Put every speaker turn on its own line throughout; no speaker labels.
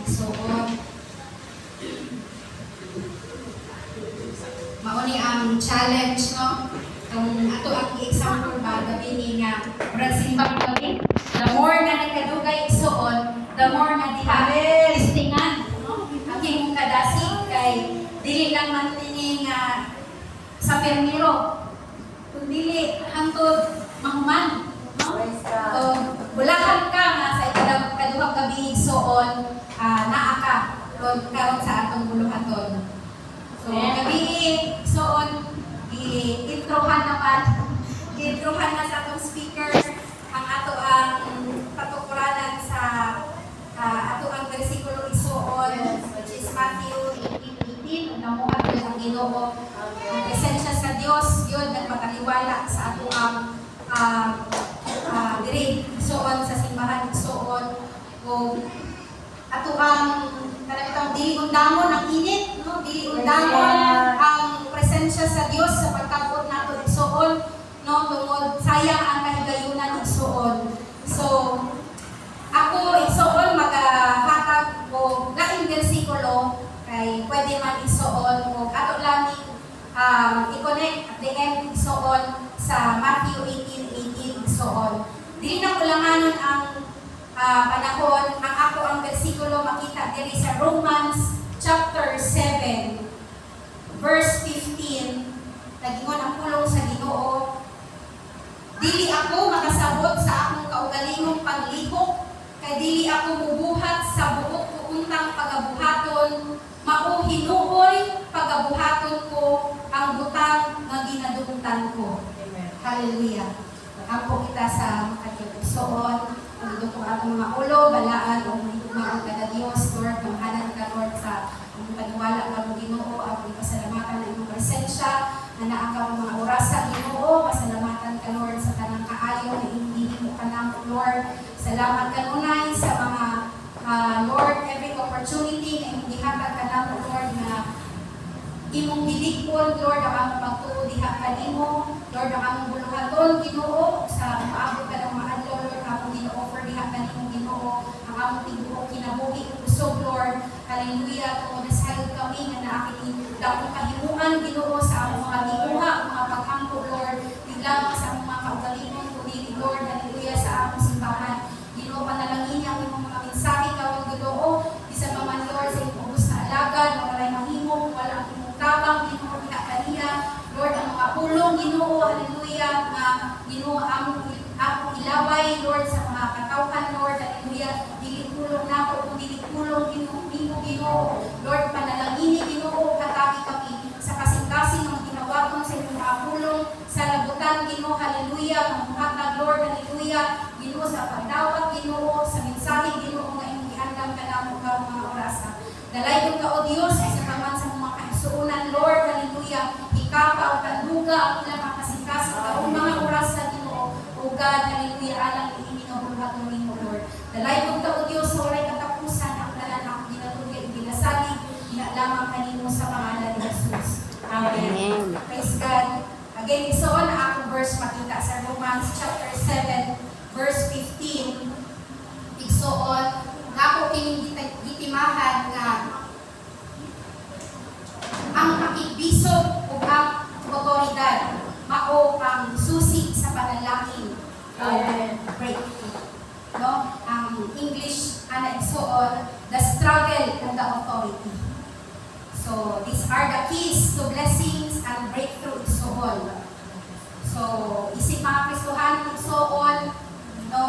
Igsuon. Mao ni ang challenge, no? Ang ato ang example ba gabi ni nga murag simbang gabi. The more nga nagkadugay, igsuon, the more nga diha testingan, no? Ang imong kadasig kay dili lang man tini nga sa permiro kundi hangtod mahuman, no? So, bulahan ka nga sa ikaduhang gabi, igsuon, naa ka ron karon sa atong buluhaton. So, gabi, igsuon, i-introhan naman, i-introhan na sa atong speaker ang ato ang patukuranan sa ato ang bersikulo, igsuon, which is Matthew 18:18. Namuhat yun ang Ginoo. Ang presensya sa Dios yun nagpataliwala sa ato ang diri, igsuon, sa simbahan, igsuon, o ato ang kanang dili undamon ang init, no? Dili undamon ang presensya sa Dios sa pagtabot nato, igsuon, no? Tungod sayang ang kahigayunan, igsuon. So ako, igsuon, magahatag og laing bersikulo kay pwede man, igsuon, og ato laming i-connect at the end, igsuon, sa Matthew 18:18, igsuon. Dili na kulanganon ang panahon. Ang ako ang bersikulo makita diri sa Romans chapter 7 verse 15. Nagingon ang pulong sa Ginoo, "Dili ako makasabot sa akong kaugalingong panglihok kay dili ako mubuhat sa buot ko untang pagabuhaton, mao hinuoy pagabuhaton ko ang butang nga ginadumtan ko." Hallelujah. Ampo kita sa makadiyos. Igsuon, ang ko atong mga ulo, balaan o mahigugmaon ka na Dios, Lord, gamhanan ka, Lord, sa among paniwala ka mo, Ginoo, among pasalamatan ang imong presensya, na naa ka mga orasa, Ginoo, pasalamatan ka, Lord, sa tanang kaayo na imong gihimo kanamo, Lord. Salamat kanunay sa mga Lord, every opportunity na imong gihatag kanamo, Lord, na imong gilig-on, Lord, ang among pagtuo diha kanimo, Lord, ang among buluhaton, Ginoo, sa maabot ka ng maadlaw, Lord, among gino-offer diha kanimo, Ginoo, ang among tibuok kinabuhi ug kusog, Lord. Hallelujah, tungod nasayod kami nga naa kini dakong kahimuan, Ginoo, sa among mga tinguha, mga paghampo, Lord, di lamang sa among mga kaugalingon, kundi, Lord, hallelujah, sa among simbahan. Ginoo, panalangin ang imong mga mensahe karon, Ginoo, bisan pa man, Lord, sa imong ubos na alagad, na walay mahimo, wala ang imong tabang, Ginoo, diha kaniya. Lord, ang mga pulong, Ginoo, hallelujah, nga Ginoo among among ilaway, Lord, sa mga katawhan, Lord, hallelujah, dili pulong nako, kung dili pulong Ginoo, nimo, Ginoo. Lord, panalangini, Ginoo, hatagi kami sa kasing-kasing mga ginawaton sa imong mga pulong sa labutan, Ginoo, hallelujah, mga Lord, hallelujah, Ginoo, sa pagdawat, Ginoo, sa mensahe, Ginoo, nga imong giandam kanamo karong mga orasa. Dalaygon ka, O Dios, sa taman sa mga kaigsuonan, Lord, hallelujah, hikapa o tanduga ang ilang mga kasing-kasing karong mga orasa, Ginoo, O God, hallelujah, alang niini nga buluhaton nimo, Lord. Dalaygon ka, O Dios, sa walay katapusan. Ang tanan akong ginatugyan, ginasalig, ina lamang kanimo sa pangalan ni Jesus. Amen.
Amen.
Praise God. Again, igsoon, ang akong verse makita sa Romans chapter 7, verse 15. Igsoon, nga ako kining gitimahan nga ang pakigbisog ug ang otoridad mao ang susi sa panalangin o breakthrough. No? Ang English ana, igsoon, the struggle and the authority. So, these are the keys to blessings and breakthrough, igsoon. So, isip mga Kristohanon, igsoon, no,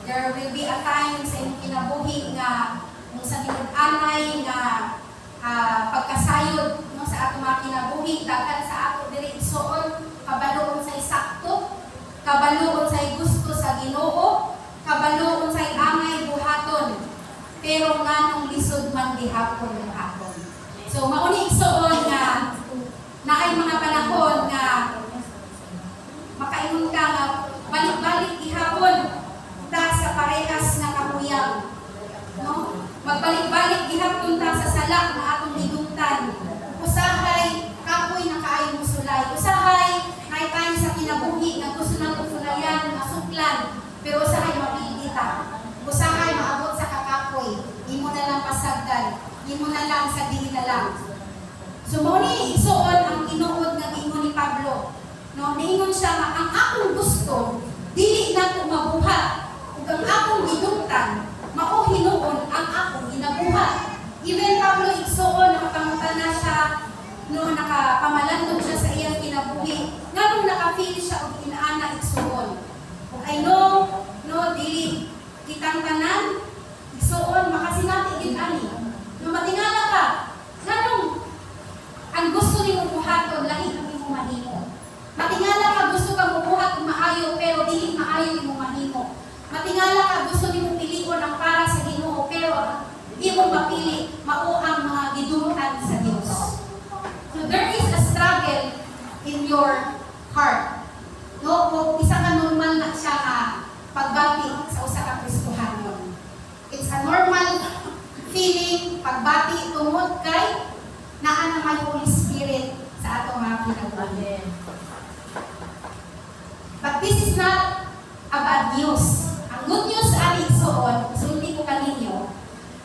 there will be a time sa imong kinabuhi nga kung sa tinud-anay nga pagkasayod, no, sa atong mga kinabuhi, daghan sa ato diri, igsoon, kabalo unsay sakto, kabalo unsay gusto sa Ginoo, kabalo unsay angay buhaton, pero nganong lisod man gihapon buhaton? So mao ni, igsoon, nga naay mga panahon nga makaingon ka nga balik-balik gihapon ta sa parehas nga kahuyang. No? Magbalik-balik gihapon ta sa sala nga atong gidumtan. Usahay kapoy na kaayo musulay. Usahay naay time sa kinabuhi nga gusto nato sulayan, masuklan, pero usahay mapildi ta. Usahay maabot sa kakapoy. Imo na lang pasagdan, imo na lang sa dili na lang. So mao ni, igsuon, ang tinuod nga giingon ni Pablo. No, niingon siya nga ang akong gusto dili na ko mabuhat ug ang akong gidumtan mao hinuon ang akong ginabuhat. Even Pablo, igsuon, nakapangutana siya, no, nakapamalandong siya sa iyang kinabuhi nganong naka-feel siya og inaana, igsuon. Ug I know, no, dili kitang tanan, igsuon, makasinati gid ani. No, matingala ka nganong ang gusto nimo buhaton lahi ang imong mahimo. Matingala ka, gusto ka mubuhat og maayo pero dili maayo imong mahimo. Matingala ka, gusto nimo pilion ang para sa Ginoo pero ang imong mapili mao ang mga gidumtan sa Dios. So there is a struggle in your heart. No, kung isa ka normal na siya nga pagbati sa usa ka Kristohanon. It's a normal feeling pagbati tungod kay naa na may Holy Spirit sa atong mga kinabuhi. But this is not a bad news. Ang good news ani, igsuon, sulti ko kaninyo,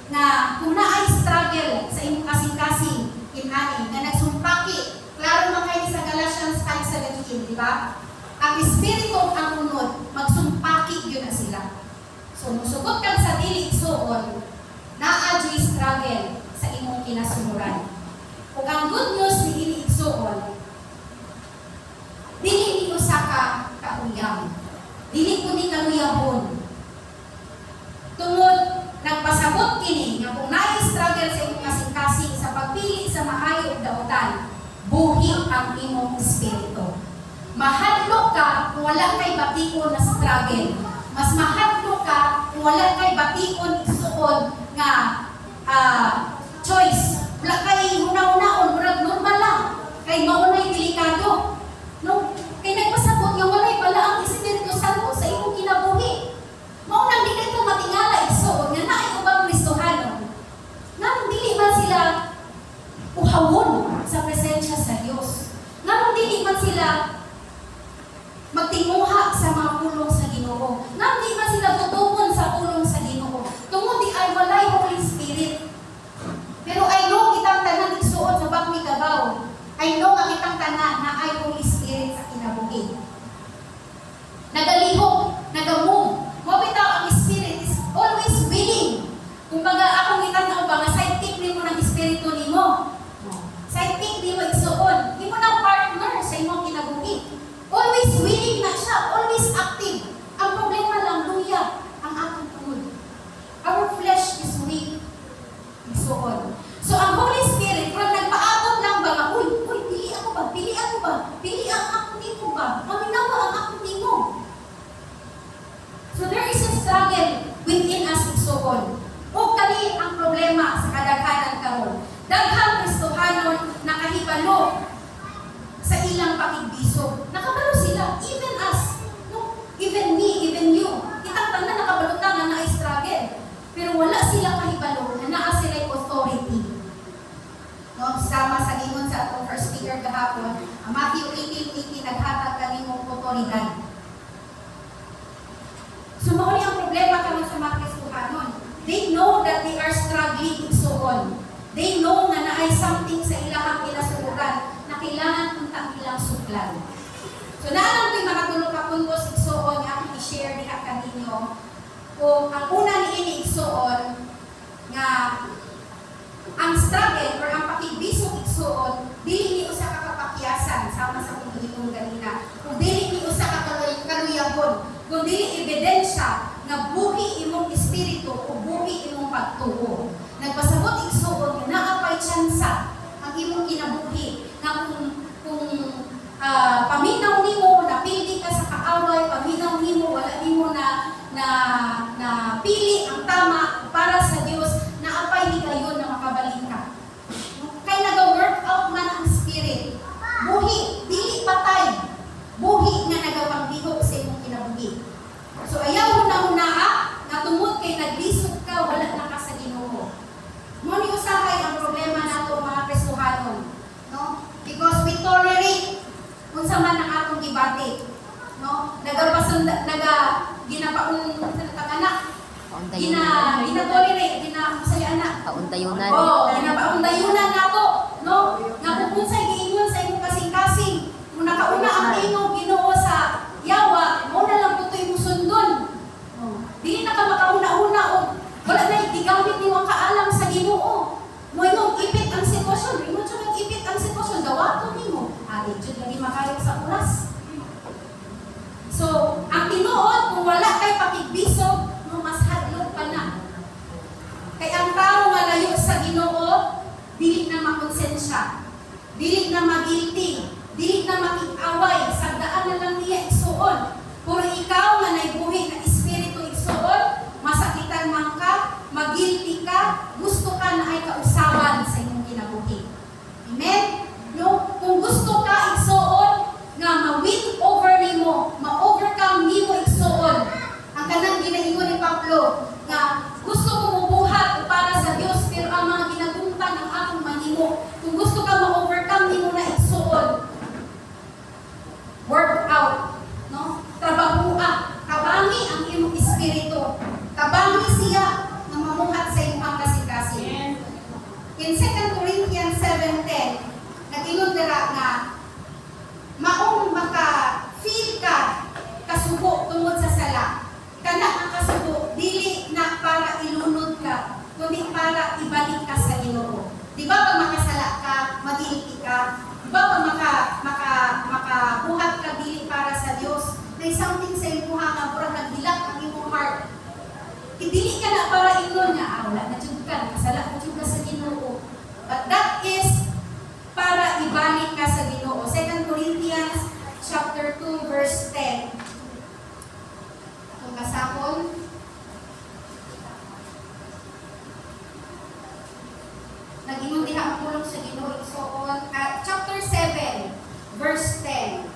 na kung naay struggle sa imong kasing-kasing inani, nga nagsumpaki, klaro man kay sa Galatians 5:17, di ba? Ang Espiritu ug ang unod, magsumpaki gyud na sila. So, musugot kang sa dili, igsuon, naa juy struggle sa imong kinasunuran. Ug ang good news ni ini, igsuon, dili ni usa ka kauyam. Dili ko ni kaluyahon. Tungod nagpasabot kini nga kung naay struggle sa imong kasing-kasing sa pagpili sa maayo ug dautan, buhi ang imong espiritu. Mahadlok ka kung wala kay bation na struggle. Mas mahadlok ka kung wala kay bation, igsuon, nga choice. Wala kay huna-hunaon, murag normal lang. Kay mao na'y delikado. No? Kay nagpasabot nga walay bala ang Espiritu Santo sa imong kinabuhi. Mao nang di kayo matingala, igsuon, nga naay ubang Kristohanon. Nganong dili man sila uhawon sa presensya sa Dios? Nganong dili man sila magtinguha sa mga pulong sa Ginoo? Nganong di man sila tutupon sa pulong sa Ginoo? Tungod di ay walay Holy Spirit. Pero I know kitang tanan, igsuon, sa bakmi kabaw. I know nga kitang tanan naay Holy Spirit sa kinabuhi. Nagalihok, nagamove. Mao bitaw ang Spirit is always willing. Kumbaga akong gitan-aw ba nga sidekick nimo ng Espiritu nimo. Sidekick nimo, igsuon. Imo nang partner sa imong kinabuhi. Always willing na siya, always active. Ang problema lang, luya ang atong unod. Our flesh is weak, igsuon. So ang Holy Spirit, kung nagpaabot lang ba nga, "Uy, uy, pili ako ba? Pili ako ba? Pili ang akong tingog ba? Paminawa ang akong tingog." So there is a struggle within us, igsuon. O kani ang problema sa kadaghanan karon. Daghang Kristohanon nakahibalo sa ilang pakigbisog. Nakabalo sila, even us. No? Even me, even you. Kitang tanan nakabalo ta nga naay struggle. Pero wala sila kahibalo na naa sila authority. No, sama sa gingon sa atong first speaker kahapon, ang Matthew 18:18 naghatag kanimong otoridad. So mao ni ang problema karon sa mga Kristohanon. They know that they are struggling, igsuon. They know nga naay something sa ilahang kinasunuran na kailangan untang ilang suklan. So naa lang ko'y mga tulo ka puntos, igsuon, nga akong i-share diha kaninyo. O ang una niini, igsuon, nga ang struggle or ang pakigbisog, igsuon, dili ni usa ka kapakyasan sama sa kung giingon ganina. Kung dili ni usa ka kaluyahon, kung dili ebidensya nga buhi imong espiritu o buhi imong pagtuo. Nagpasabot, igsuon, nga naa pay tsansa ang imong kinabuhi nga kung paminaw nimo napili ka sa kaaway, paminaw nimo wala nimo na na na pili ang tama para sa Dios, naa pay higayon na makabalik ka. Kay naga-work out man ang Spirit. Buhi, dili patay. Buhi nga nagapanglihok sa imong kinabuhi. So ayaw huna-hunaa nga tungod kay naglisod ka, wala na ka sa Ginoo. Mao ni usahay ang problema nato mga Kristohanon, no? Because we tolerate unsa man ang atong gibati, no? Nagapasunda, naga ginapaun sa anak. Gina
Paundayunan.
gina-tolerate, gina unsay ana?
Paundayunan.
Oh, ginapaundayunan nato, no? Nga kung unsay giingon sa imong kasing-kasing, kung nakauna ang tingog Ginoo sa yawa, mao na lang putoy mo sundon. Oh, dili na ka makauna-una og wala na gigamit nimo ang kaalam sa Ginoo. Moingon ipit ang sitwasyon, ingon siya mag ipit ang sitwasyon, dawaton nimo. Adi jud lagi makayo sa oras. So, ang tinuod, kung wala kay pakigbisog, no, mas hadlok pa na. Kay ang tao nga layo sa Ginoo, dili na makonsensya, dili na magilty, dili na makig-away, sagdaan na lang niya, igsuon. Pero ikaw nga naibuhi na espiritu, igsuon, masakitan man ka, magilty ka, gusto ka na ay kausaban sa imong kinabuhi. Amen? No? Kung gusto ka, igsuon, nga ma-win over nimo, ma-overcome nimo, igsuon, ang kanang ginaingon ni Pablo nga gusto ko mubuhat para sa Dios pero ang mga ginagumtan ang akong mahimo. Kung gusto ka ma-overcome nimo na, igsuon, work out, no? Trabahoa, tabangi ang imong espiritu. Tabangi siya nga mamuhat sa imong kasing-kasing. In 2 Corinthians 7:10, nag-ingon dira nga maong maka-feel ka kasubo tungod sa sala. Kana ang kasubo dili na para ilunod ka, kundi para ibalik ka sa Ginoo. Di ba pag makasala ka, magilty ka? Di ba pag maka makabuhat ka dili para sa Dios, may something sa imuha nga murag naghilak ang imong heart. Dili ka na para ingon nga, "Ah, wala na jud ka, nakasala na jud ka sa Ginoo." But that is para ibalik ka sa Ginoo. 2 Corinthians chapter 2 verse 10. Kung kasakon, nag-ingon diha ang pulong sa Ginoo, igsoon, at chapter 7 verse 10.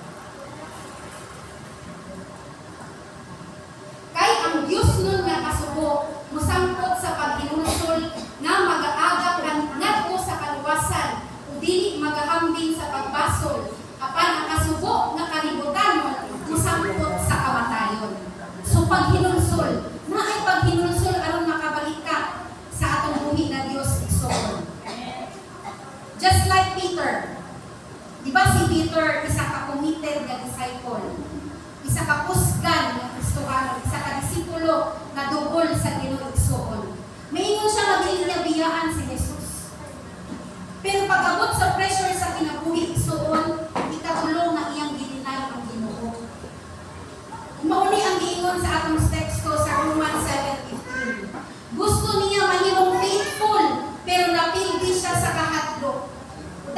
Kay ang Dios nun nga kasubo musangkot sa paghinulsol nga magaaga kan ngadto sa kaluwasan ug dili magahambing sa pagbasol, apan ang kasubo nga kalibutanon musangkot sa kamatayon. So paghinulsol, naay paghinulsol aron makabalik ka sa atong buhi na Dios, igsoon. Just like Peter. Di ba si Peter, isa ka committed nga disciple? Isa ka kusgan nga Kristohano, isa ka disipulo nga duol sa Ginoo, igsuon. Maingon siya nga dili niya biyaan si Jesus. Pero pag-abot sa pressure sa kinabuhi, igsuon, ikatulo nga iyang gi-deny ang Ginoo. Mao ni ang giingon sa atong teksto sa Romans 7:15. Gusto niya mahimong faithful, pero napildi siya sa kahadlok.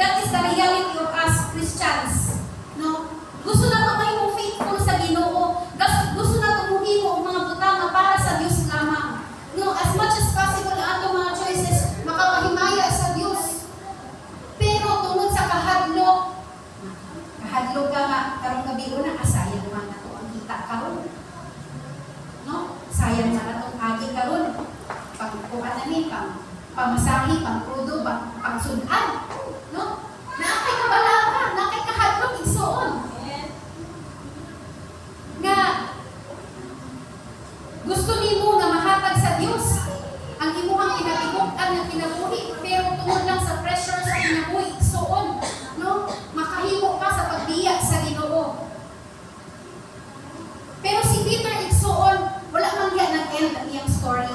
That is the reality of us Christians. No? Gusto na mahimong faithful sa Ginoo. Gusto na tumuhimo og mga butang nga para sa Dios lamang. No, as much as possible ang atong mga choices makapahimaya sa Dios. Pero tungod sa kahadlok, kahadlok ka nga karong gabi una, ah, sayang man ato ang kita karon. No? Sayang man atong agi karon. Pag kuha na ni pang pamasahe, pang krudo, pang sudan. No? Naa kay kabalaka, naa kay kahadlok, igsuon. Nga gusto nimo nga mahatag sa Dios ang imuhang kinatibuk-an nga kinabuhi, pero tungod lang sa pressure sa kinabuhi, igsuon, no, makahimo ka sa pagbiya sa Ginoo. Pero si Peter, igsuon, wala man diya nag-end ang iyang story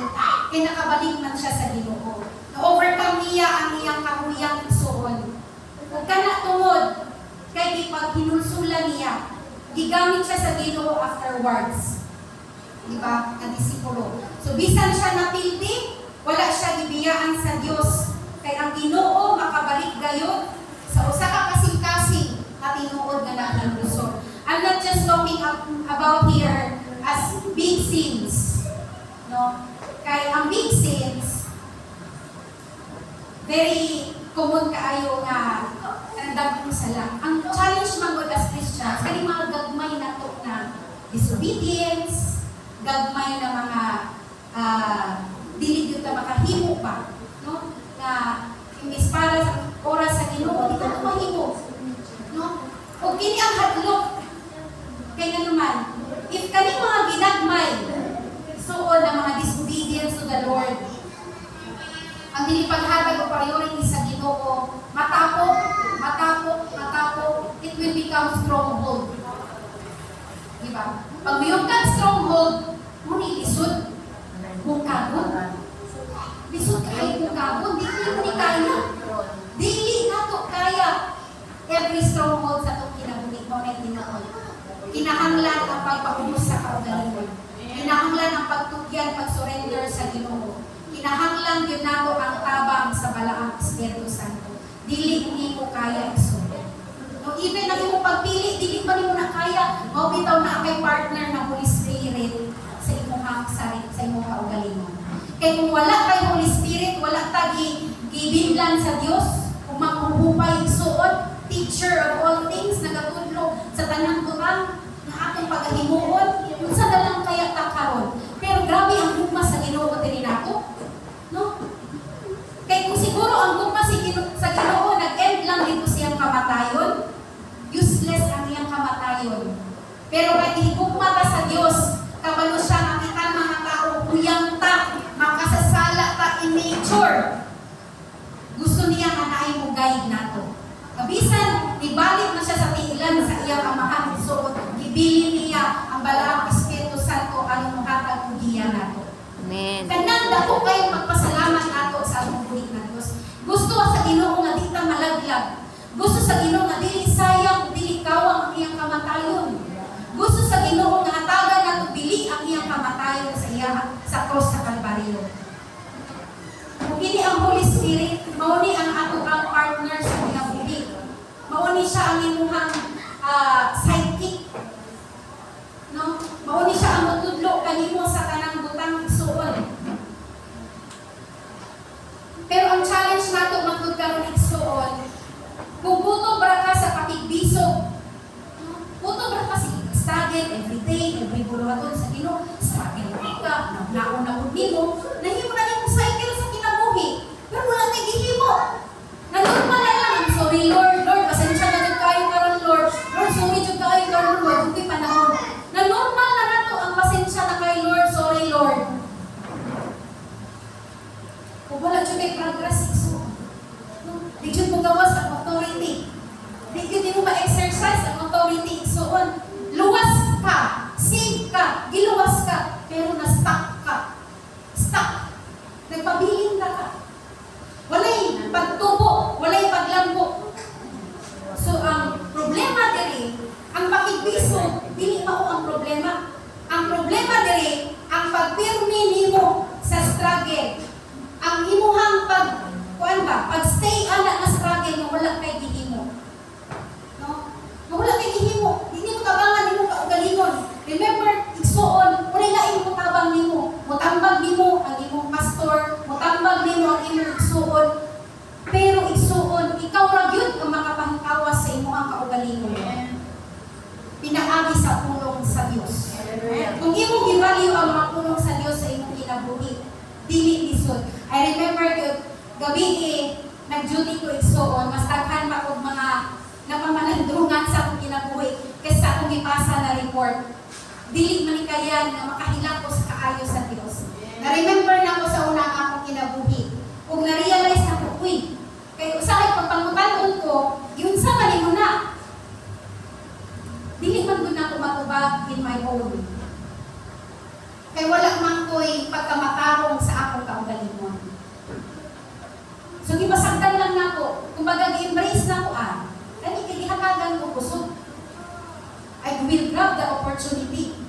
kay nakabalik man siya sa Ginoo. Na-overcome niya ang iyang kahuyang, igsuon, ug kana tungod kay gipaghinulsulan niya, gigamit siya sa Ginoo afterwards, di ba, nga disipulo. So bisan siya napildi, wala siya gibiyaan sa Dios kay ang Ginoo makabalik gayod sa usa ka kasing-kasing nga tinuod nga naghinulsol. I'm not just talking about here as big sins. No? Kay ang big sins, very common kaayo nga kanang dagkong sala. Ang challenge man gud as Christians, kani mga gagmay na to na disobedience, gagmay na mga dili gyud ta makahimo pa, no? Na imbis para sa oras sa Ginoo, di ka mahimo, no? O kini ang hadlok kay nga naman, if kaning mga ginagmay suod na mga disobedience Obedience to the Lord, ang dili paghatag og priority sa Ginoo, matapok, matapok, matapok, it will become stronghold. Di ba? Pag mayong kang stronghold, muni lisod, bungkagon. Lisod kaayo bungkagon, dili mo ni kaya. Dili nato kaya every stronghold sa atong kinabuhi. Mao na tinuod. Kinahanglan ang pagpaubos sa kaugalingon. Kinahanglan ang pagtugyan, pag-surrender sa Ginoo. Kinahanglan gyud nato ang tabang sa Balaang Espiritu Santo. Dili nimo kaya, igsoon. No, even ang imong pagpili, dili pa nimo na kaya. Mao bitaw naa kay partner na Holy Spirit sa imong sa imong kaugalingon. Kay kung wala kay Holy Spirit, wala ta gibinlan sa Dios, kung manghuhupay, igsuon, teacher of all things, nagatudlo sa tanang butang nga atong pagahimuon, unsa na lang kaya ta karon? Pero grabe ang gugma sa Ginoo diri nato. No? Kay kung siguro ang gugma sa Ginoo nag-end lang dito siyang kamatayon, useless ang iyang kamatayon. Pero kay gihigugma ta sa Dios, kabalo siya nga kitang mga tao huyang ta, makasasala ta in nature. Gusto niya nga naay mo guide nato. Kabisan, nibalik na siya sa tiilan sa iyang Amahan, so gibilin niya ang Balaang Espiritu Santo aron mohatag og giya nato.
Amen.
Kanang dako kayong magpasalamat nato sa atong buhi nga Dios. Gusto sa Ginoo nga di ta malaglag. Gusto sa Ginoo nga dili sayang, dili kawang ang iyang kamatayon. Gusto sa Ginoo nga hatagan nato bili ang iyang kamatayon sa iya sa cross sa Kalbaryo. Kung kini ang Holy Spirit, mao ni ang ato ang partner sa kinabuhi. Mao ni siya ang imuhang sidekick. No? Mao ni siya ang mutudlo kanimo sa tanang butang, igsuon. Pero ang challenge nato matud karon, igsuon, kung gutom ra ka sa pakigbisog, no? Gutom ra ka sa struggle every day, every buluhaton sa Ginoo, struggle ka, naglaon na pud nimo, nahimo na nimo cycle sa kinabuhi, pero wala kay gihimo. Na normal na lang, "I'm sorry, Lord, Lord, pasensya na jud kayo karon, Lord. Lord, sorry jud kayo karon, Lord, wa panahon." Na normal na nato ang pasensya na kay Lord, sorry, Lord. Kung wala jud kay progress, igsoon. No? Di jud mo gawas ang authority. Di jud mo ma-exercise ang authority, igsoon. Luwas ka, save ka, giluwas ka, pero na-stuck ka. Stuck. Nagpabilin ka ka. Walay pagtubo, walay paglambo. So ang problema diri, ang pakigbisog, dili mao ang problema. Ang problema diri, ang pagpirmi nimo sa struggle. Ang imuhang pag kuan ba, pag stay ana nga struggle nga wala kay gihimo. No? Nga wala kay gihimo, di nimo tabangan nimo kaugalingon. Remember, igsuon, walay laing motabang nimo. Motambag nimo ang imong pastor, motambag nimo ang imong igsuon. Pero igsuon, ikaw ra gyud ang makapangkawas sa imong kaugalingon. Pinaagi sa pulong sa Dios. Kung imong gi-value ang mga pulong sa Dios sa imong kinabuhi, dili lisod. I remember gyud gabi eh, nag-duty ko, igsuon, mas daghan pa og mga napamalandungan sa akong kinabuhi kaysa akong gipasa na report. Dili man ni kayan nga makahilak ko sa kaayo sa Dios. Na-remember na ko sa una ang akong kinabuhi. Ug na-realize na ko, uy, kay usahay pagpangutan ko, giunsa man nimo na? Dili man gud nako matubag in my own. Kay wala man ko'y pagkamatarong sa akong kaugalingon. So gipasagdan lang nako, kumbaga gi-embrace nako ah. Kani kay gihatagan ko kusog. I will grab the opportunity.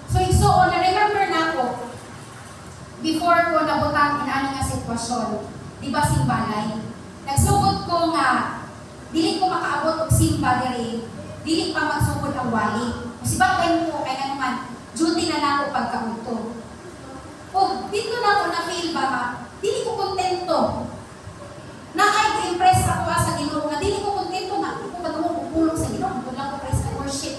So igsuon, na remember nako before ko nabutang inani nga sitwasyon, di ba simbalay? Nagsugod ko nga dili ko makaabot og simba diri, dili pa magsugod ang wali. Musibak ko kay nga naman duty na nako pagkaudto. O dito na ako na feel ba nga dili ko kontento. Naay impress ako sa Ginoo nga dili ko kontento nga di ko madungog og pulong sa Ginoo, kung lang ko praise and worship.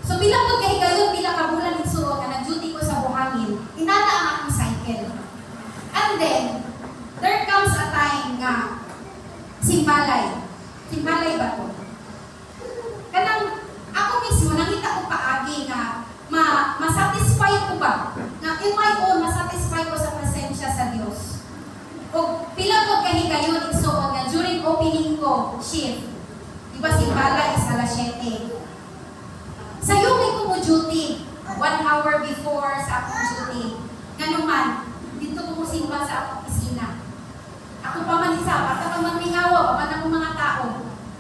So bilang ko kahigayon, pila ka bulan, igsuon, nga nag-duty ko sa Buhangin, inana ang akong cycle. And then, there comes a time nga simbalay. Simbalay ba to? Kanang ako mismo nakita ko paagi nga ma masatisfy ko shift. Di ba simbala is alas 7? Sayo kay ko mo duty, one hour before sa akong duty. Nganuman, didto ko mo simba sa akong opisina. Ako pa man isa, basta pa man mingawa, pa man akong mga tao.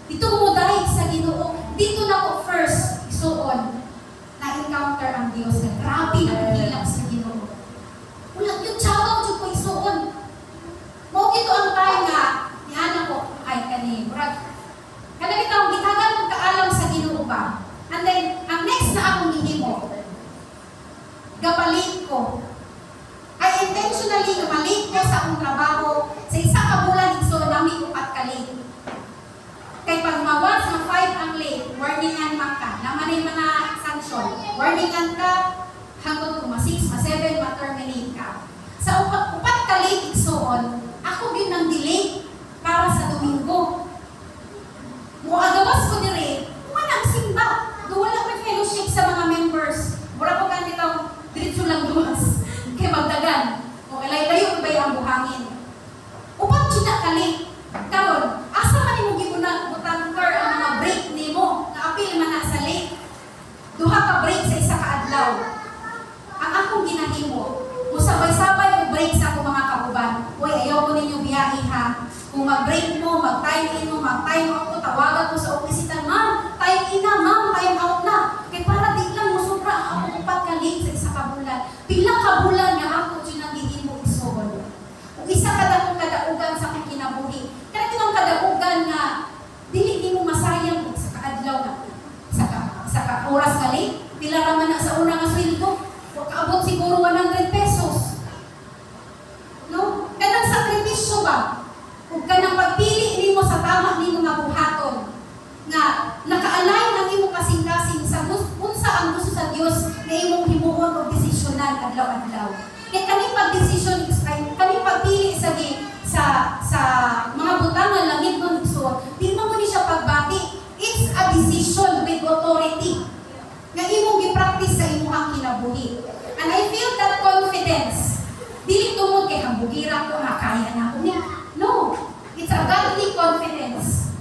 Didto ko mo dahil sa Ginoo. Didto na ko first, igsuon, na-encounter ang Diyos na grabe na hilak sa Ginoo. Wala yung tsawaw jud ko, igsuon. Mao gito ang time nga niana ko ay kani murag kana bitaw gitagan kong kaalam sa Ginoo ba. And then ang next na akong gihimo, gapalit ko. I intentionally gapalit ko sa akong trabaho sa isa ka bulan, igsoon, nami upat ka late. Kay pag mawas nga 5 ang late, warningan man ka. Naman ay mga sanction. Warningan ka, hangtod kung ma-6, ma-7, ma-terminate ka. Sa upat ka late, igsuon, ako gyud nang delay para sa Domingo. Muagawas ko dire, wala ang simba. Do wala may fellowship sa mga members. Mura ko kan bitaw, diretso lang dumas. Kay magdagan. O layo ba ang buhangin. Upat jud na ka late. Karon, asa man nimo gibuna butangkar ang mga break nimo? Naapil man na sa late. Duha ka break sa isa ka adlaw. Ang akong ginahimo, musabay-sabay ko break sa akong mga kauban. "Uy, ayaw ko ninyo biyahe ha. Kung mag-break mo, mag-time in mo, mag-time out ko, tawagan ko sa opisina, 'Ma'am, time in na, ma'am, time out na.'" Kay para di lang mo sobra ang akong upat ka late sa isa ka bulan. Pila ka bulan nga ako jud nang gihimo, igsoon. Ug isa ka dakong kadaugan sa akong kinabuhi. Kana kinong kadaugan nga dili nimo masayang og sa kaadlaw nga sa ka oras nga late, pila ra man na sa una nga sweldo. Wa kaabot siguro 100 pesos. No? Kanang sakripisyo ba? Ug kanang pagpili nimo sa tama nimo nga buhaton nga naka-align ang imong kasing-kasing sa unsa ang gusto sa Dios nga imong himuon og desisyonan adlaw-adlaw. Kay kaning pagdesisyon ay kaning pagpili sa gi, sa sa mga butang nga langit nun, igsoon, di mo ni siya pagbati. It's a decision with authority nga imong gi-practice sa imong kinabuhi. And I feel that confidence. Dili tungod kay hambugira ko nga kaya na ako ni. No, it's a godly confidence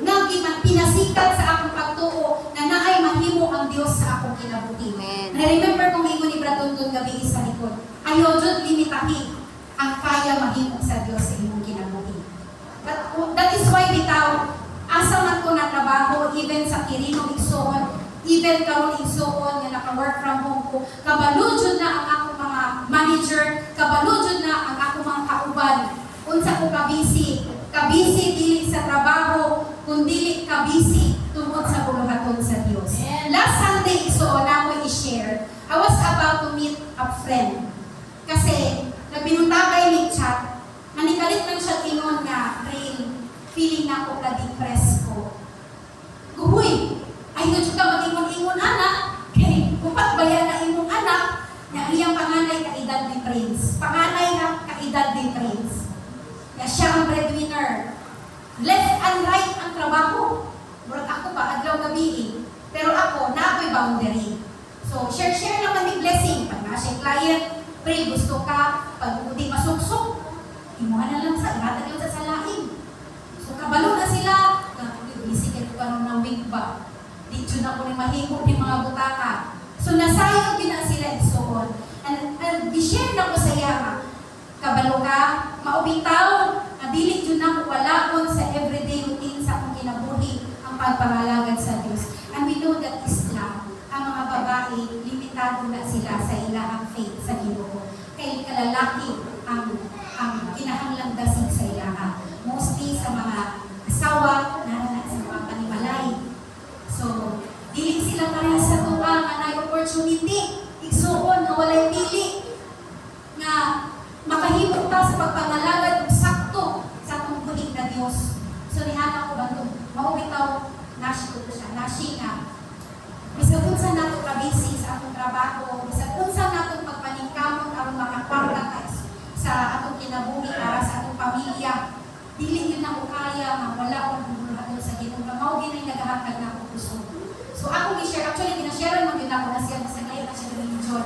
nga giman pinasikat sa akong pagtuo nga naay mahimo ang Dios sa akong kinabuhi.
Amen.
Na remember kong ingon ni Brad Dondon gabi sa likod. Ayaw jud limitahi ang kaya mahimo sa Dios sa imong kinabuhi. But that is why bitaw asa man ko na trabaho, even sa Quirino, igsoon, even karon, igsoon, nga naka-work from home ko, kabalo jud na ang akong mga manager, kabalo jud na ang akong mga kauban unsa ko kabisi. Kabisi dili sa trabaho, kundi kabisi tungod sa buluhaton sa Dios. Last Sunday, igsoon, ako i-share. I was about to meet a friend. Kasi nagbinuntagay ni chat, nanikalit lang siya ingon nga, "Rail, feeling na ako ka-depressed ko." Guhoy, ayaw jud ka mag-ingon-ingon anak, kay upat baya na imong anak, nga iyang panganay kaedad ni Prince. Panganay nga kaedad ni Prince. Ya siya ang breadwinner. Left and right ang trabaho. Murag ako ba, adlaw gabi eh. Pero ako, na ako'y boundary. So, share-share lang man ni blessing. Pag na siya client, "Pray, gusto ka," pag di masuksok, imuha na lang sa, ihatag lang sa salain. So, kabalo na sila, na, busy kayo karon ng week ba? Di jud ako ni mahimo ni mga butaka. So, nasayod gyud na sila, igsoon. And gi-share na ko sa iya nga, kabalo ka, maubitaw, nga dili jud na ko walaon sa everyday routine sa akong kinabuhi ang pagpangalagad sa Dios. And we know that Islam, ang mga babae, limitado na sila sa ilahang faith sa Ginoo. Kay kalalaki ang kinahanglang dasig sa ilaha. Mostly sa mga asawa, na sa mga panimalay. So, dili sila pareha sa tuwa nga naay opportunity, igsuon, nga walay pili, nga makahimo ta sa pagpangalagad og sakto sa atong buhi na Dios. So nihana ko ba to, mao bitaw nasi ko siya, nasi nga bisag unsa nato ka busy sa atong trabaho, bisag unsa natong pagpaningkamot aron makakwarta ka sa atong kinabuhi para sa atong pamilya, dili yun nako kaya nga wala akong buluhaton sa Ginoo nga mao gyud nagahatag na ako kusog. So akong gi-share, actually gina-share man gyud ako na siya sa ngayon na siya religion.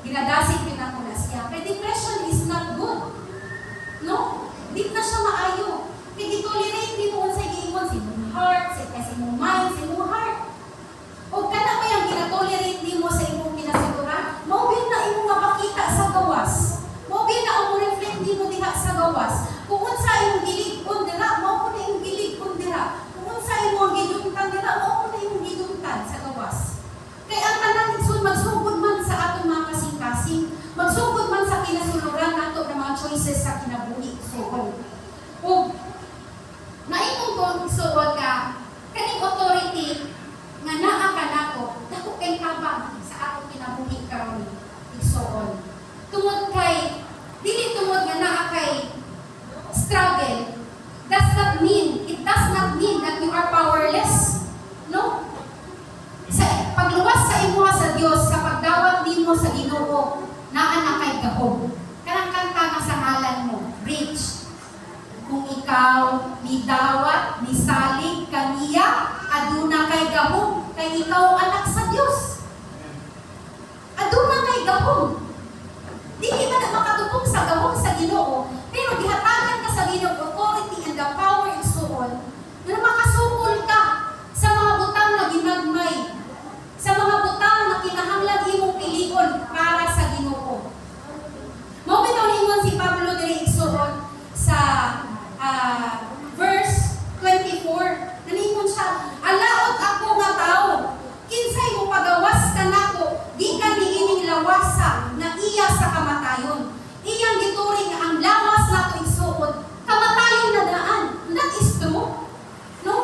Ginadasig gyud ako na siya. Kay depression is not good. No? Di na siya maayo. Kay gi-tolerate nimo unsay Ikaw nidawat, nisalig kaniya, aduna kay gahom, kay ikaw anak sa Dios. Aduna kay gahom. Dili man na makatupong sa gahom sa Ginoo, pero gihatagan ka sa Ginoo authority and the power, igsuon, na makasukol ka sa mga butang na ginagmay, sa mga butang na kinahanglan imong pilion para sa Ginoo. Mao bitaw niingon si Pablo diri, igsuon, sa verse 24. Naningon siya, "Alaot ako nga tao, kinsay mo pagawas kanako gikan niining lawasa na iya sa kamatayon?" Iyang gituring nga ang lawas nato, igsuon, kamatayon na daan. That is true. No?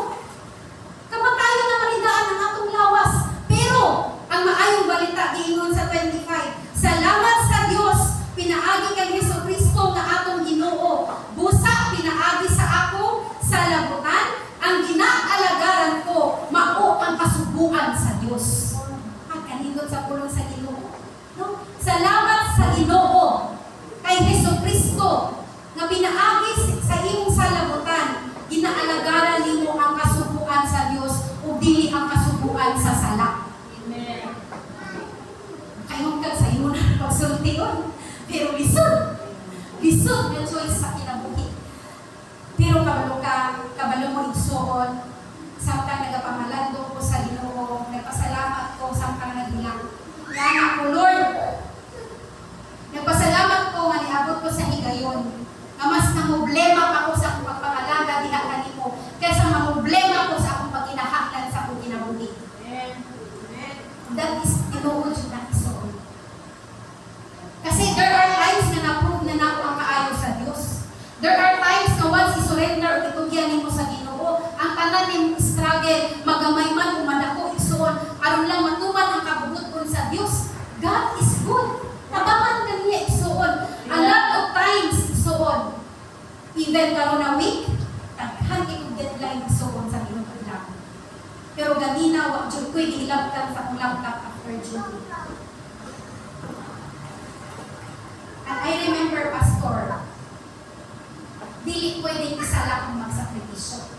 Kamatayon na manidaan ang atong lawas. Pero ang maayong balita, giingon sa 25, "Salamat sa Dios pinaagi kang Hesus Kristo nga atong Ginoo. Busa pinaagi sa ako sa labutan, ang ginaalagaran ko mao ang kasuguan sa Dios." Ang kanindot sa pulong sa Ginoo. No? Salamat sa Ginoo kay Hesus Kristo nga pinaagi sa imong salabutan, ginaalagaran nimo ang kasuguan sa Dios ug dili ang kasuguan sa sala.
Amen.
Kayong kag sa imo na pagsultion. Pero lisod. Lisod nga choice sa kinabuhi. Pero kabalo ka, kabalo mo, igsuon, samtang nagapangalando ko sa Ginoo, nagpasalamat ko samtang naghilak. Nga ko, "Lord, nagpasalamat ko nga niabot ko sa higayon nga mas namroblema pa ko sa akong pagpangalaga diha kanimo kaysa mamroblema ko sa akong pagkinahanglan sa akong kinabuhi."
Amen. Amen.
That is tinuod jud na, igsuon. Kasi there are times na na-prove na nako ang kaayo sa Dios. There are times na once i-surrender o itugyan nimo sa Ginoo, ang tanan nimong struggle, magamay man o madako, igsuon, aron lang matuman ang kabubut-on sa Dios. God is good. Tabangan ka niya, igsuon. A lot of times, igsuon, even karon na week, daghan kay kog deadline, igsuon, sa Ginoo lang. Pero ganina, wa jud ko'y gihilabtan sa akong laptop after duty. And I remember, Pastor, dili pwedeng isa lang ang magsakripisyo.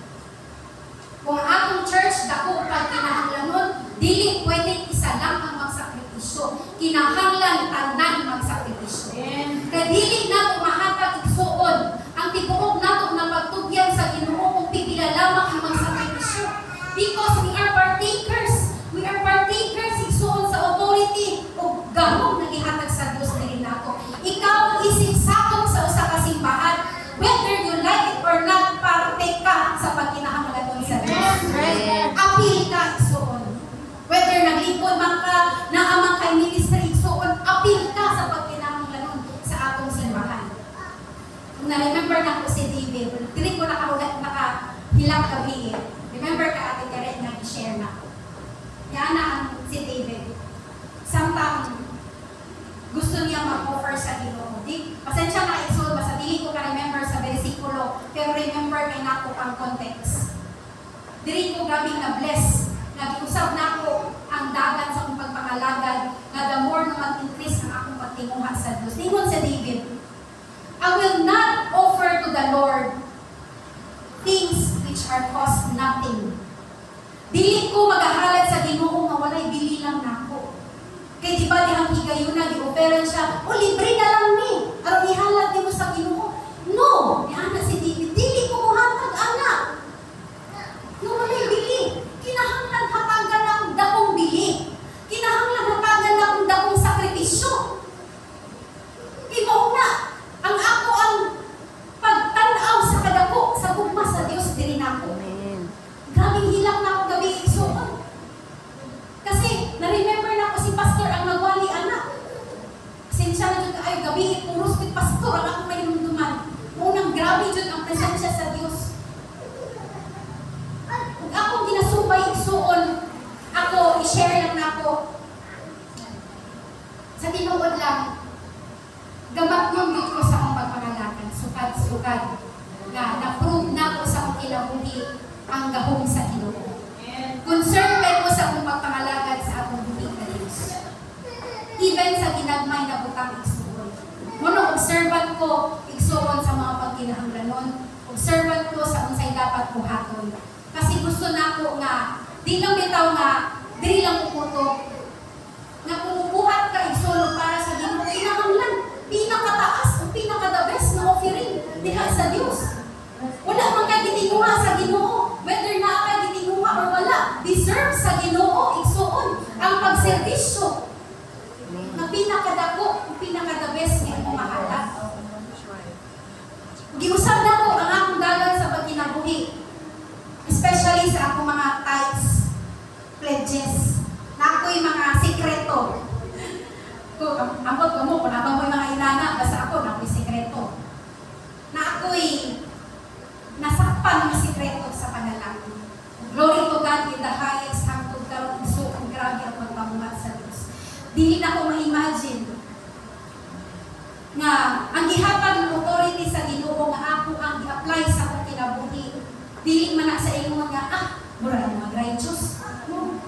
Kung ang atong church dako pag kinahanglanon, dili pwedeng isa lang ang magsakripisyo. Kinahanglan tanan magsakripisyo.
Amen.
Kay dili na mahatag, igsuon, ang tibuok nato na pagtugyan sa Ginoo kung pipila lamang ang magsakripisyo. Because we are partakers. We are partakers, igsuon, sa authority o gahom na gihatag sa Dios diri nato. Ikaw isip sakop sa usa ka simbahan, whether you like it or not, parte ka sa pagkinahanglanon sa Dios.
Amen.
Apil ka, igsuon. Whether naglingkod man ka, naa man kay ministry, igsuon, apil ka sa pagkinahanglanon sa atong simbahan. Kung na-remember na ko si David, dili ko nakahilak gabi eh. Remember ka, Ate Karen, nag-share na. Yan na ang si David. Samtang gusto niya mag-offer sa Ginoo. Di, pasensya na, igsoon, basta dili ko ka-remember sa bersikulo, pero remember kay nako ang context. Diri ko grabe na bless. Nag-usab na ako ang dagan sa akong pagpangalagad nga the more na mag-increase ang akong pagtinguha sa Diyos. Ingon sa David, "I will not offer to the Lord things which are cost nothing." Dili ko magahalad sa Ginoo nga walay bili lang nako. Kay di ba dihang higayuna gi-offeran siya, "O libre na lang ni, aron ihalad nimo sa Ginoo." No, niana si David, "Dili ko mohatag ana no walay bili. Kinahanglan hatagan akong dakong bili. Kinahanglan hatagan akong dakong sakripisyo. Kay mao na ang ako ang pagtan-aw sa kadako sa gugma sa Dios diri nako."
Amen.
Grabing hilak na ako gabi, igsuon. Kasi na-remember na ko si Pastor ang nagwali ana. Pasensya na jud kaayo gabi, puros with Pastor ang akong nahinumduman. Unang grabe jud ang presensya sa Dios. Ug akong ginasubay, igsuon, ako i-share lang nako. Sa tinuod lang, gamatnon gyud ko sa akong pagpangalagad, sukad-sukad nga na-prove nako sa akong kinabuhi ang gahom sa Ginoo.
Amen.
Concern kay ko sa akong pagpangalagad sa akong buhi ka Dios. Even sa ginagmay na butang, igsuon. Mao observant ko, igsuon, sa mga kinahanglanon, ug servant ko sa unsay dapat buhaton. Kasi gusto nako nga di lang bitaw nga diri lang ko kutob nga kung mubuhat ka, igsuon, para sa Ginoo, kinahanglan pinakataas o pinaka the best na offering diha sa Dios. Wala man kay gitinguha sa Ginoo, whether naa kay gitinguha or wala, deserve sa Ginoo, igsuon, ang pagserbisyo na pinakadako o pinaka the best nga imong mahalad. Giusab nako ang akong dalan sa pagkinabuhi, especially sa akong mga tithes, pledges, na ako'y mga sikreto. Ko, ambot ko mo, kung abang mo'y mga inana, basta ako, na ako'y sikreto. Na ako'y nasakpan ng sikreto sa panalangin. Glory to God in the highest hangtod karon, igsuon, grabe ang pagpamuhat sa Dios. Dili na ko ma-imagine nga ang gihatag ng authority sa Ginoo nga ako ang gi-apply sa akong kinabuhi. Dili man na sa ingon nga mura na mga righteous. No.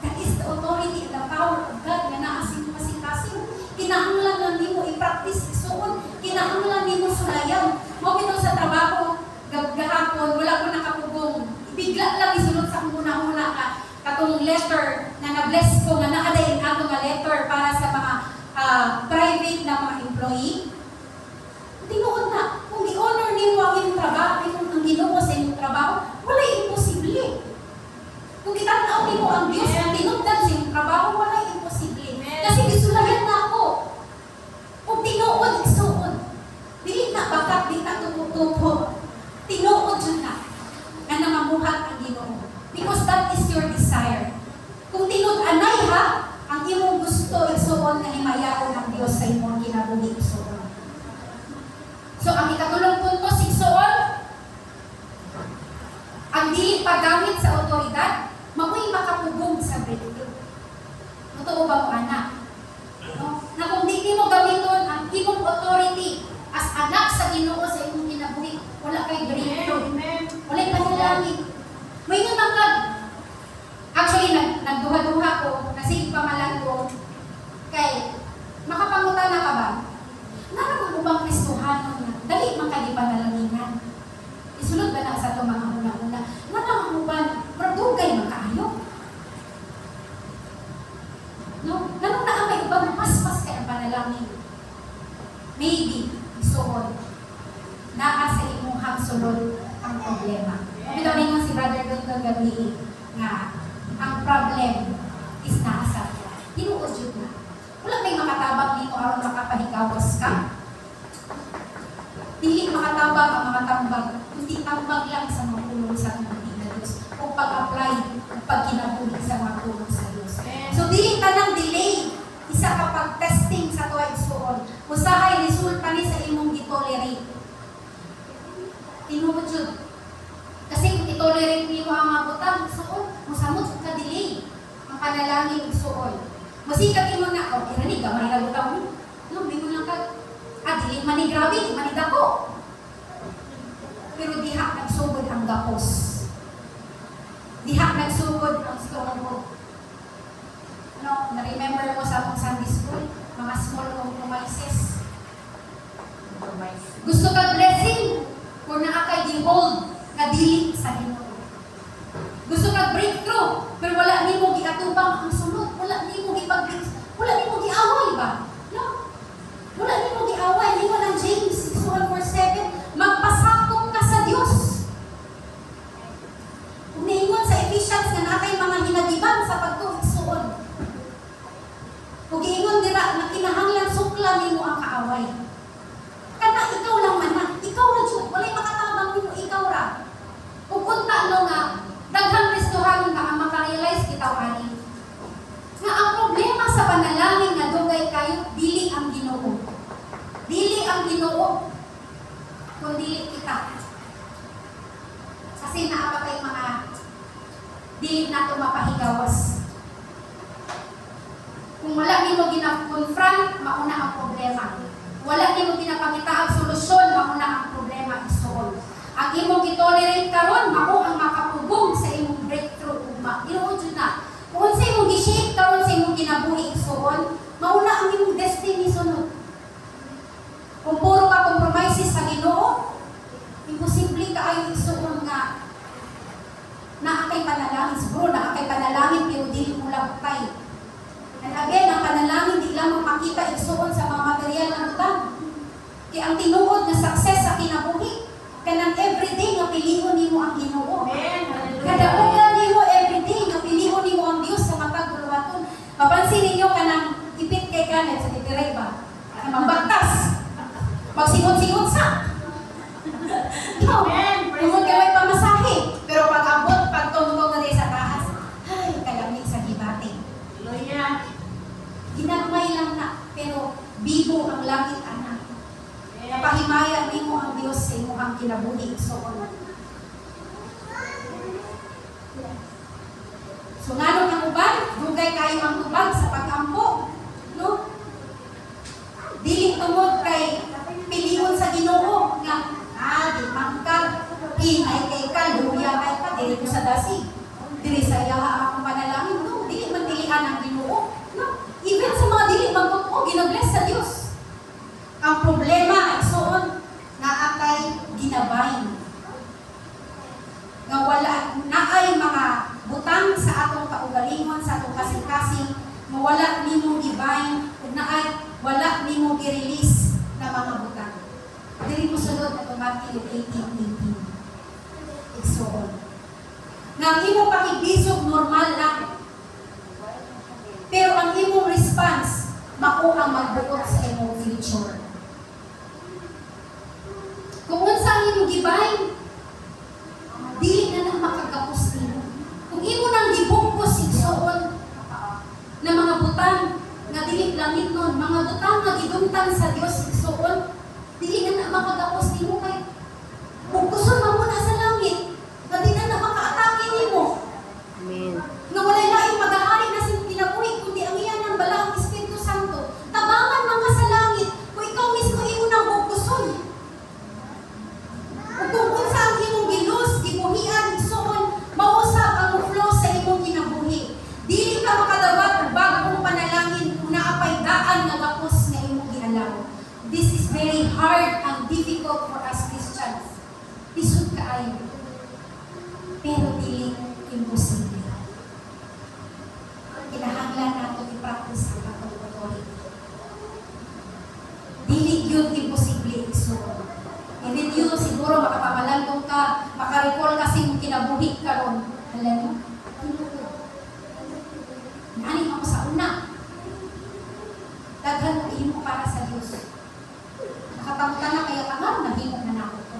That is the authority and the power of God nga naa sa imong kasing-kasing. Kinahanglan lang nimo i-practice, igsuon, kinahanglan nimo sulayan. Mao bitaw sa trabaho gahapon, wala ko nakapugong. Bigla lang isulod sa akong huna-huna nga katong letter na na-bless ko nga naa day ato nga letter para sa mga private na mga employee. Tinuod na, kung i-honor nimo ang imong trabaho, imong ang Ginoo sa imong trabaho, walay imposible. Kung gitan-aw nimo ang Dios ang tinubdan sa imong trabaho, walay imposible. Kasi gisulayan na ako. Kung tinuod, igsuon. Dili na bakat, di na tupo-tupo. Tinuod jud na nga namamuhat ang Ginoo. Because that is your desire. Kung tinud-anay ha, ang imong gusto, igsuon, nga himayaon ang Dios sa imong kinabuhi, igsuon. So ang ikatulong punto, igsuon, ang dili paggamit sa otoridad, mao'y makapugong sa breakthrough. Totoo ba mo, anak? No? Na kung di mo gamiton ang imong authority as anak sa Ginoo sa imong kinabuhi, wala kay breakthrough.
Amen.
Wala'y panalangin. May man kag. Actually, nagduha-duha ko, nasige pamalan ko, kay, makapangutana ka ba? Naa mo bang Kristohano nga dali man kay panalanginan? Isulod ba na sa itong mga huna-huna? Naa mo ba, pero dugay man kaayo? No? Nganong naa may ubang paspas kay ang panalangin? Maybe, igsuon, naa sa imong sulod ang problema. Bitaw ningon si Brother Don gabi nga ang problem is naa sa ila. Tinuod jud na. Wala may makatabang nimo aron makapahigawas ka. Dili makatabang ang mga tambag, kundi tambag lang sa mga pulong sa mga na Diyos o pag-apply o pagkinabuhi sa mga pulong sa Diyos. So dili tanang delay isa ka pag-testing sa tuwa, igsuon. Usahay resulta ni sa imong gitolerate. Tinuod jud. Kasi kung itolerate nimo ang mga butang, igsuon, musamot ka delay ang panalangin, igsuon. Masikat imo na, okay ra ni, gamay ra butang ni. No, bingon lang ka, dili man ni grabe, di man ni dako. Pero diha nagsugod ang gapos. Diha nagsugod ang stronghold. No, na-remember mo sa akong Sunday school, mga small compromises. Gusto ka blessing, kung naa kay gihold nga dili sa Ginoo. Gusto ka breakthrough, pero wala nimo giatubang ang sulod, wala nimo gipag wala nimo giaway ba? No? Wala nimo giaway, nimo ng James 6:1-7, magpasakop ka sa Dios. Kung niingon sa Ephesians nga naa kay mga hinagiban sa pagtuo, igsuon. Ug giingon dira nga kinahanglan sukla nimo ang kaaway. Kana ikaw lang man na, ikaw ra jud, walay makatabang nimo, ikaw ra. Ug unta no nga daghang Kristohanon nga ang makarealize bitaw ani nga ang problema sa panalangin nga dugay kayo dili ang Ginoo. Dili ang Ginoo kundi kita. Kasi naa pa kay mga dili nato mapahigawas. Kung wala nimo gina-confront, mauna ang problema. Wala nimo ginapangita ang solusyon, mauna ang problema, igsuon. Ang imong gitolerate karon, mao ang makapugong sa imong breakthrough ugma. Ginoo jud na. Kung unsa imong gi-shape karon sa imong kinabuhi, igsuon, mauna ang imong destiny sunod. Kung puro ka compromises sa Ginoo, Again, ang panalangin di lamang makita, igsuon, sa mga material nga butang. Kay ang tinuod nga success sa kinabuhi, kanang everyday nga pilihon nimo ang Ginoo.
Amen. Hallelujah.
Kadaugan nimo everyday nga pilihon nimo ang Dios sa matag buluhaton. Mapansin ninyo kanang ipit kay kanet sa titiray ba? Na mabagtas. Magsingot-singot sa. No.
Amen. Praise
Tungod kay
God.
may pamasahe. Pero pag abot, pag tungtong na sa taas, ay, kalamig sa gibati.
Hallelujah.
Ginagmay lang na, pero bibo ang langit, anak.
Amen.
Napahimaya nimo ang Dios sa imong kinabuhi, igsoon. So nganong ang uban, dugay kayo ang tubag sa pag-ampo, no? Dili tungod kay pilihon sa Ginoo nga di mangkag hinay kay kaluya kay ka, dili ko sa dasig. Dili sa iyaha akong panalangin, no? Dili man dilihan ang Ginoo, no? Even sa mga dili magtotoo, ginabless sa Dios. Ang problema, igsoon, naa kay ginabayn. Nga wala naay mga butang sa atong kaugalingon, sa atong kasing-kasing, nga wala nimo gibind ug naay wala nimo gi-release na mga butang. Diri mo sulod ato Matthew 18:18. Igsoon, nga ang imong pakigbisog normal lang. Pero ang imong response, mao ang magbuot sa imong future. Kung unsa ang imong gibind, dili na na makagapos nimo. Kung imo nang gibungkos, igsoon, na mga butang nga dili langit nun, mga butang nga gidumtan sa Dios, igsoon, dili na na makagapos nimo kay bugkuson man mo na sa langit nga di na na makaatake nimo.
Amen.
Nga walay laing magahari na sa kinabuhi kundi ang iya ng balaang Espiritu Santo. Tabangan man ka sa langit kung ikaw mismo imo nang bugkuson. Ug kung unsa ang imong gilus, gibuhian, igsoon, mausab ang flow sa imong kinabuhi. Dili ka makadawat og bag-ong panalangin kung naa pay daan nga gapos nga imong gialaw. This is very hard and difficult for us Christians. Lisod kaayo. Pero dili imposible. Kinahanglan nato i-practice ang atong authority. Dili yun imposible, igsoon. Even you, siguro makapamalantong ka, makarecall kasi mong kinabuhi karon. Alam mo, tinuod. Nani ako sa una. Daghan mo imo para sa Dios. Nakapangutan na kaya ka nga, nahimo na nako to.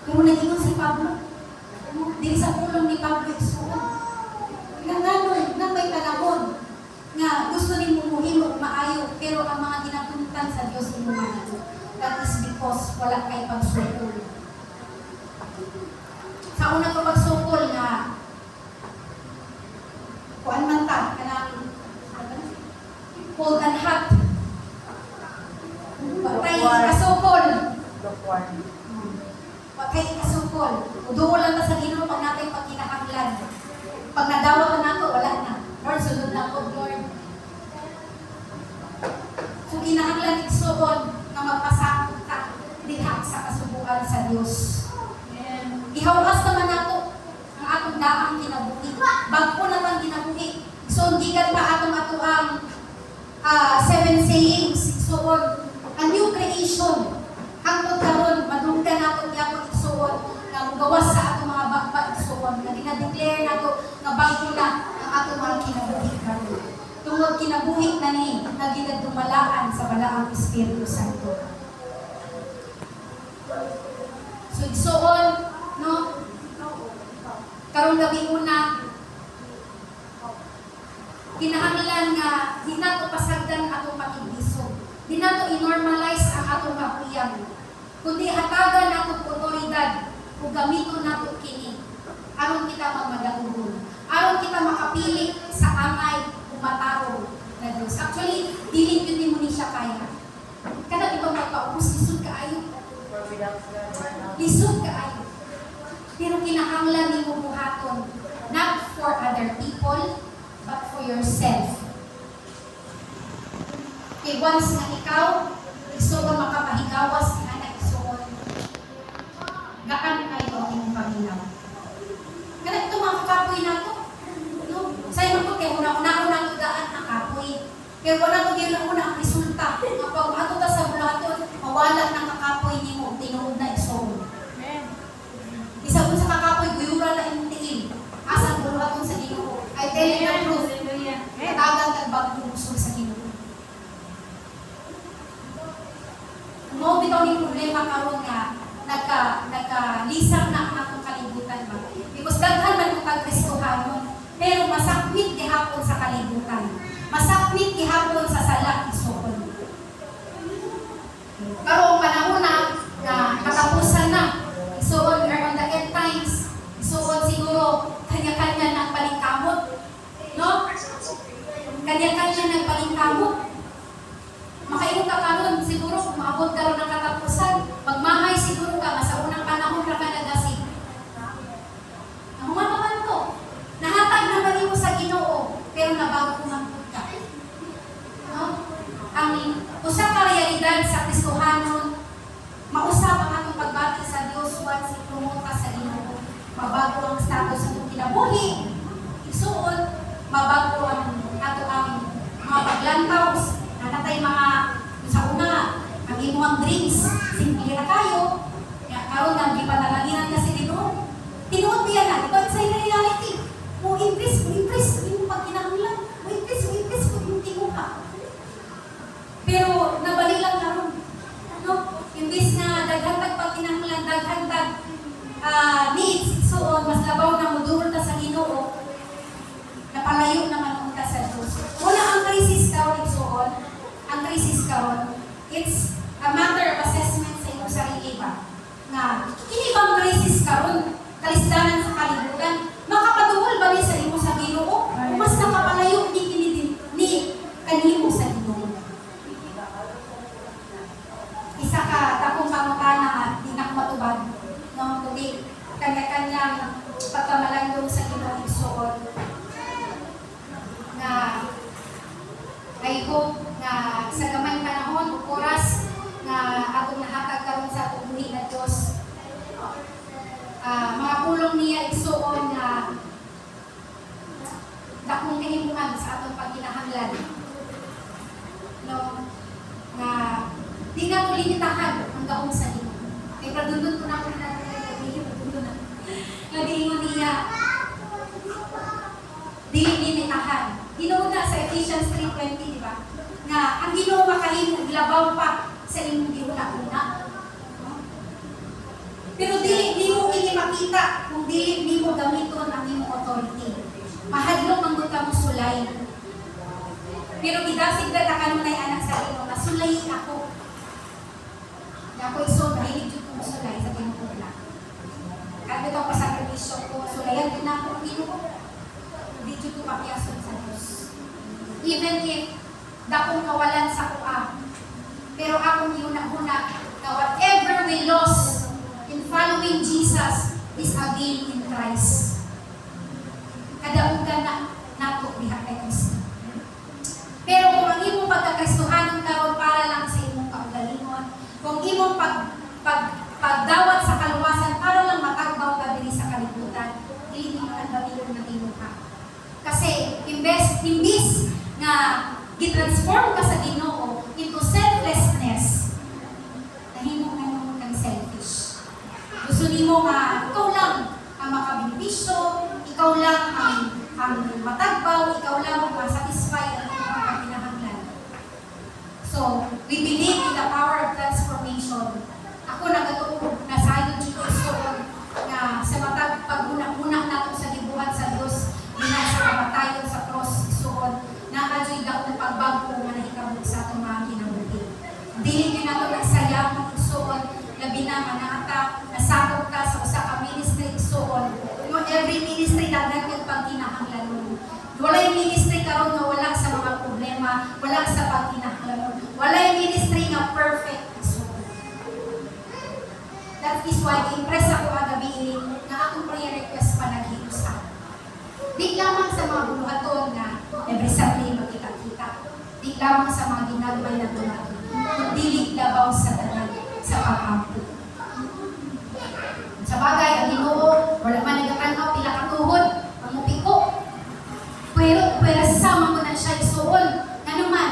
Pero nag-ingon si Pablo, no, diri sa pulong ni Pablo, igsoon, nga ngano, nga may panahon nga gusto nimo muhimo maayo pero ang mga ginatuntan sa Dios imo mahimo. That is because wala kay pagsukol. Sa una ko pagsukol nga kuan man ta kanang ano ba? Cold and hot. Patay kasukol.
Lukewarm.
Patay kasukol. Duol lang ta sa Ginoo pag natay pagkinahanglan. Pag nadawat na nato, wala na. Lord, sunod na ako, Lord. So kinahanglan, igsuon, nga magpasakop ka diha sa kasubuan sa Dios.
Amen.
Ihawas naman nato ang atong daang kinabuhi. Bag-o na tang kinabuhi. So gikan pa atong atuang seven sayings. Igsuon, a new creation. Hangtod karon madunggan nato gyapon, igsuon, nga mugawas sa atong mga bakba, igsuon, nga gina-declare nato nga bag-o na ang atong mga kinabuhi karon. Tungod kinabuhi na ni nga ginadumalaan sa Balaang Espiritu Santo. So igsuon, no, karong gabi una, kinahanglan nga di nato pasagdan atong pakigbisog. Di nato i-normalize ang atong kahuyang. Kundi hatagan nato og otoridad ug gamiton nato kini aron kita magmadaugon. Aron kita makapili sa angay ug matarong na Dios. Actually, dili gyud nimo ni siya kaya. Kada di ba magpaubos, lisod kaayo.
For without God, we're not.
Lisod kaayo. Pero kinahanglan nimo buhaton, not for other people, but for yourself. Kay once nga ikaw, igsuon, makapahigawas ni anak, igsuon, gaan kayo ang imong paminaw. Kana ito mga kakapoy nato. No? Say man ko kay una-una nato daan ang kapoy. Pero wala mo gyud una ang resulta. Nga pag moadto ta sa buluhaton, mawala nang kakapoy nimo, tinuod na, igsoon.
Amen.
Bisag unsa kakapoy, guyura na imong tiil. Asa ang buluhaton sa Ginoo. I tell you the truth.
Hallelujah.
Katagan kag bagong busog sa Ginoo. Mao bitaw ni problema karon nga nagkalisang na ang atong kalibutan ba. Because daghan man kung Kristohanon, pero masakmit gihapon sa kalibutan. Masakmit gihapon sa sala, igsoon. Karong panahon na na katapusan na. Igsoon, we are on the end times. Igsoon, siguro kanya-kanya na ang palingkamot. No? Kanya-kanya ng palingkamot. Makaingon ka karon, siguro kung maabot karon ng katapusan, magmahay siguro ka nga sa unang panahon ra ka nagasi. Nahuman pa man to. Nahatag na ba nimo sa Ginoo, pero nabago man pud ka. No? Ang usa ka realidad sa Kristohanon, mausap ang atong pagbati sa Dios once i-promote ka sa Ginoo. Mabago ang status sa atong kinabuhi. Igsuon, mabago ang ato ang mga paglantaw, nanatay mga sa una, ang imong dreams, simple na kayo. Ya, karon nang gipanalanginan ka sa Ginoo. Tinuod biya na, di ba sa reality? Mo increase ang imong pagkinahanglan. Mo increase kung imong tinguha. Pero nabali lang karon. No? Imbis na daghan tag pagkinahanglan, daghan tag needs, igsuon, mas labaw na mudurol ta sa Ginoo, napalayo naman unta sa Diyos. Una ang crisis karon, igsuon, ang crisis karon, it's a matter of assessment sa imong sarili ba? Nga, kini bang crisis karon, kalisdanan sa kalibutan, makapaduol ba ni sa imo sa Ginoo? O mas nakapalayo ni kini ni kanimo sa Ginoo? Isa ka dakong pangutana nga di na ko matubag, no, kundi kanya-kanyang pagkamalandong sa Ginoo, igsuon, nga I hope nga sa gamay panahon ug oras nga atong nahatag karon sa atong buhi na Dios, mga pulong niya, igsuon, nga dakong kahimuan sa atong pagkinahanglan, no, nga di na to limitahan ang gahom sa Ginoo. Kay pradundon ko na ako na na nga giingon niya dili limitahan. Tinuod na sa Ephesians 3:20, di ba? Nga ang Ginoo makahimo og labaw pa sa imong gihuna-huna. No? Pero dili nimo kini makita kung dili nimo gamiton ang imong authority. Mahadlok man gud ka mo sulay. Pero gidasig na ta kanunay anak sa Ginoo nga sulay ako. Nga ako, igsoon, mahilig jud ko sulay sa Ginoo na. Kahit bitaw pasakripisyo ko, sulayan din ako ang Ginoo. Hindi jud ko papiyason sa Dios. Even if dakong kawalan sa kuha. Pero akong gihuna-huna na whatever we lost in following Jesus is a gain in Christ. Kadaugan na nato diha kay Kristo. Pero kung ang imong pagkakristohanon karon para lang sa imong kaugalingon, kung imong pag, pag pagdawat sa kaluwasan para lang matagbaw ka diri sa kalibutan, dili nimo ang bation na tinuha. Kasi imbis nga gitransform ka sa Ginoo into selflessness, nahimo ka nimo kang selfish. Gusto nimo nga ikaw lang ang makabenepisyo, ikaw lang ang matagbaw, ikaw lang ang masatisfy ang iyong mga pagkinahanglan. So, we believe in the power of transformation. Ako nagatuo na sayon jud igsoon nga sa matag paghuna-huna nato sa gibuhat sa Dios dina sa kamatayon sa cross, igsoon, naa juy dakong pagbago nga nahitabo sa atong mga kinabuhi. Dili gyud nato nagsayang, igsoon, labi na nga naa ta nasakop ka sa usa ka ministry, igsoon. No, every ministry daghan kag pagkinahanglanon. Walay ministry karon nga wala sa mga problema, wala sa pagkinahanglanon. Walay ministry nga perfect, igsoon. That is why impress ako agabi nga akong prayer request panaghiusa. Di lamang sa mga buluhaton nga every Sunday magkita-kita. Di lamang sa mga ginagmay na buluhaton. Kundi labaw sa tanan sa pag-ampo. Sa bagay, ang Ginoo, wala man nagkatanaw pila katuhod, ang mupiko. Pero pwersa man ko na siya, igsuon. Ngano man,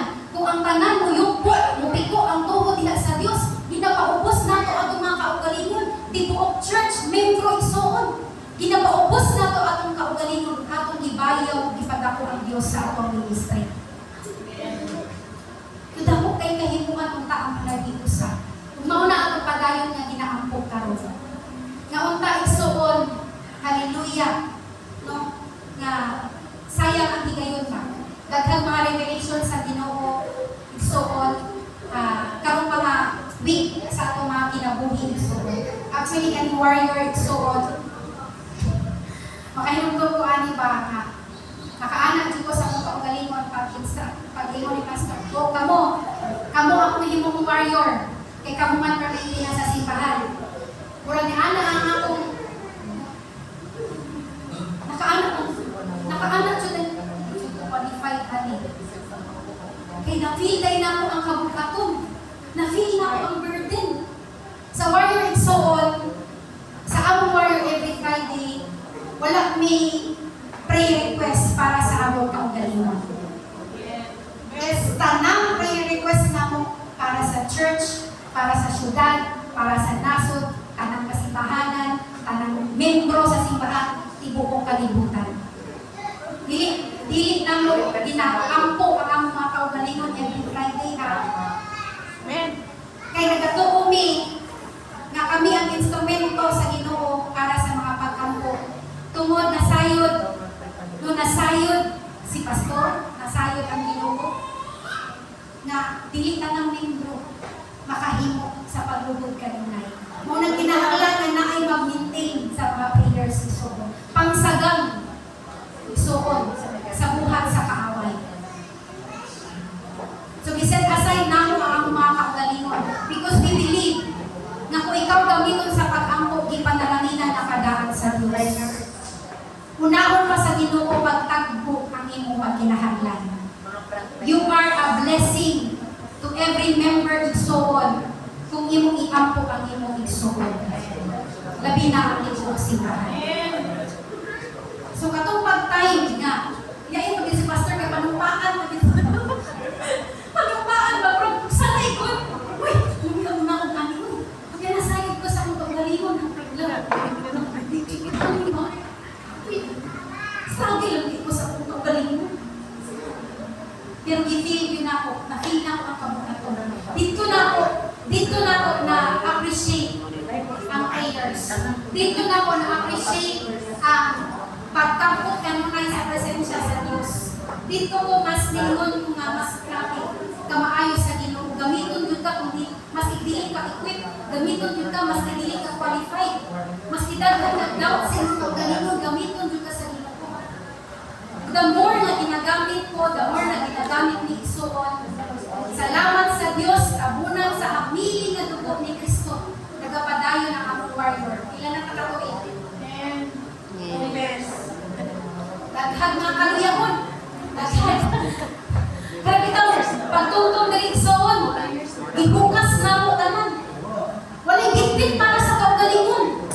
Naubos nato atong kaugalingon, atong gibayaw, gipadako ang Dios sa atong ministry. Dako kay kahimuan unta ang panaghiusa. Ug mao na atong padayon nga ginaampo karon. Nga unta, igsuon, hallelujah, no? Nga sayang ang higayon ba. Daghang mga revelation sa Ginoo, igsuon, karong mga week sa atong mga kinabuhi, igsuon. Actually, ang warrior, igsuon, makahinumdum ko ani ba nga nakaana jud ko sa akong kaugalingon pag pag-ingon ni Pastor ko, "Kamo, kamo ako himong warrior kay kamo man permanente na sa simbahan." Murag ni ana ang akong nakaana ko, nakaana jud ang jud ko qualified ani kay na-feel day nako ang kabug-aton, na-feel nako ang burden sa warrior, igsoon. Sa among warrior every Friday, wala may prayer request para sa among kaugalingon. Yes, tanang prayer request namo para sa church, para sa syudad, para sa nasod, tanang kasimbahanan, tanang membro sa simbahan, tibuok kalibutan. Dili dili namo ginaampo ang among mga kaugalingon every Friday, ha.
Amen.
Kay nagatuo mi nga kami ang instrumento sa Ginoo para sa mga pag-ampo. Tungod nasayod, no, nasayod si pastor, nasayod ang Ginoo nga dili tanang membro makahimo sa paglugod kanunay. Mao nang kinahanglan nga naay mag-maintain sa mga prayers, igsuon. Pangsagang, igsuon, sa buhat sa kaaway. So giset aside namo ang among mga kaugalingon because we believe nga kung ikaw gamiton sa pag-ampo, gipanalanginan na kadaan sa Dios. Unahon pa sa Ginoo pagtagbo ang imong pagkinahanglan. You are a blessing to every member, igsoon, kung imong iampo ang imong igsoon. Labi na ang tibuok simbahan.
Amen.
So katong pag-time nga, yain pag si pastor kay panumpaan pag panumpaan ba, pero sanay ko. Uy, lumiyaw na akong ani, uy. Kaya nasayod ko sa akong kaugalingon ang pagla. Ano ba? Uy, struggle lang ko sa akong kaugalingon. Pero gi-feel yun ako, na-feel na ako ang kabuhaton. Dito na ako na appreciate ang prayers. Dito na ako na-appreciate ang pagtampok kanunay sa presensya sa Dios. Dito ko mas ningon nga mas grabe kamaayo sa Ginoo. Gamiton jud ka kung di mas dili ka equip, gamiton jud ka mas dili ka qualified. Mas daghan ka doubt sa imong kaugalingon, gamiton jud ka sa Ginoo. The more na ginagamit ko, the more na ginagamit ni igsuon. Salamat sa Dios, tabunan sa hamili nga dugo ni Kristo. Nagapadayon ang among warrior. Pila na ka katuig?
Amen.
Amen.
Daghang mga kaluyahon. Daghan. Pero bitaw, pagtungtong diri, igsoon, gibukas namo tanan. Walay bitbit para sa kaugalingon.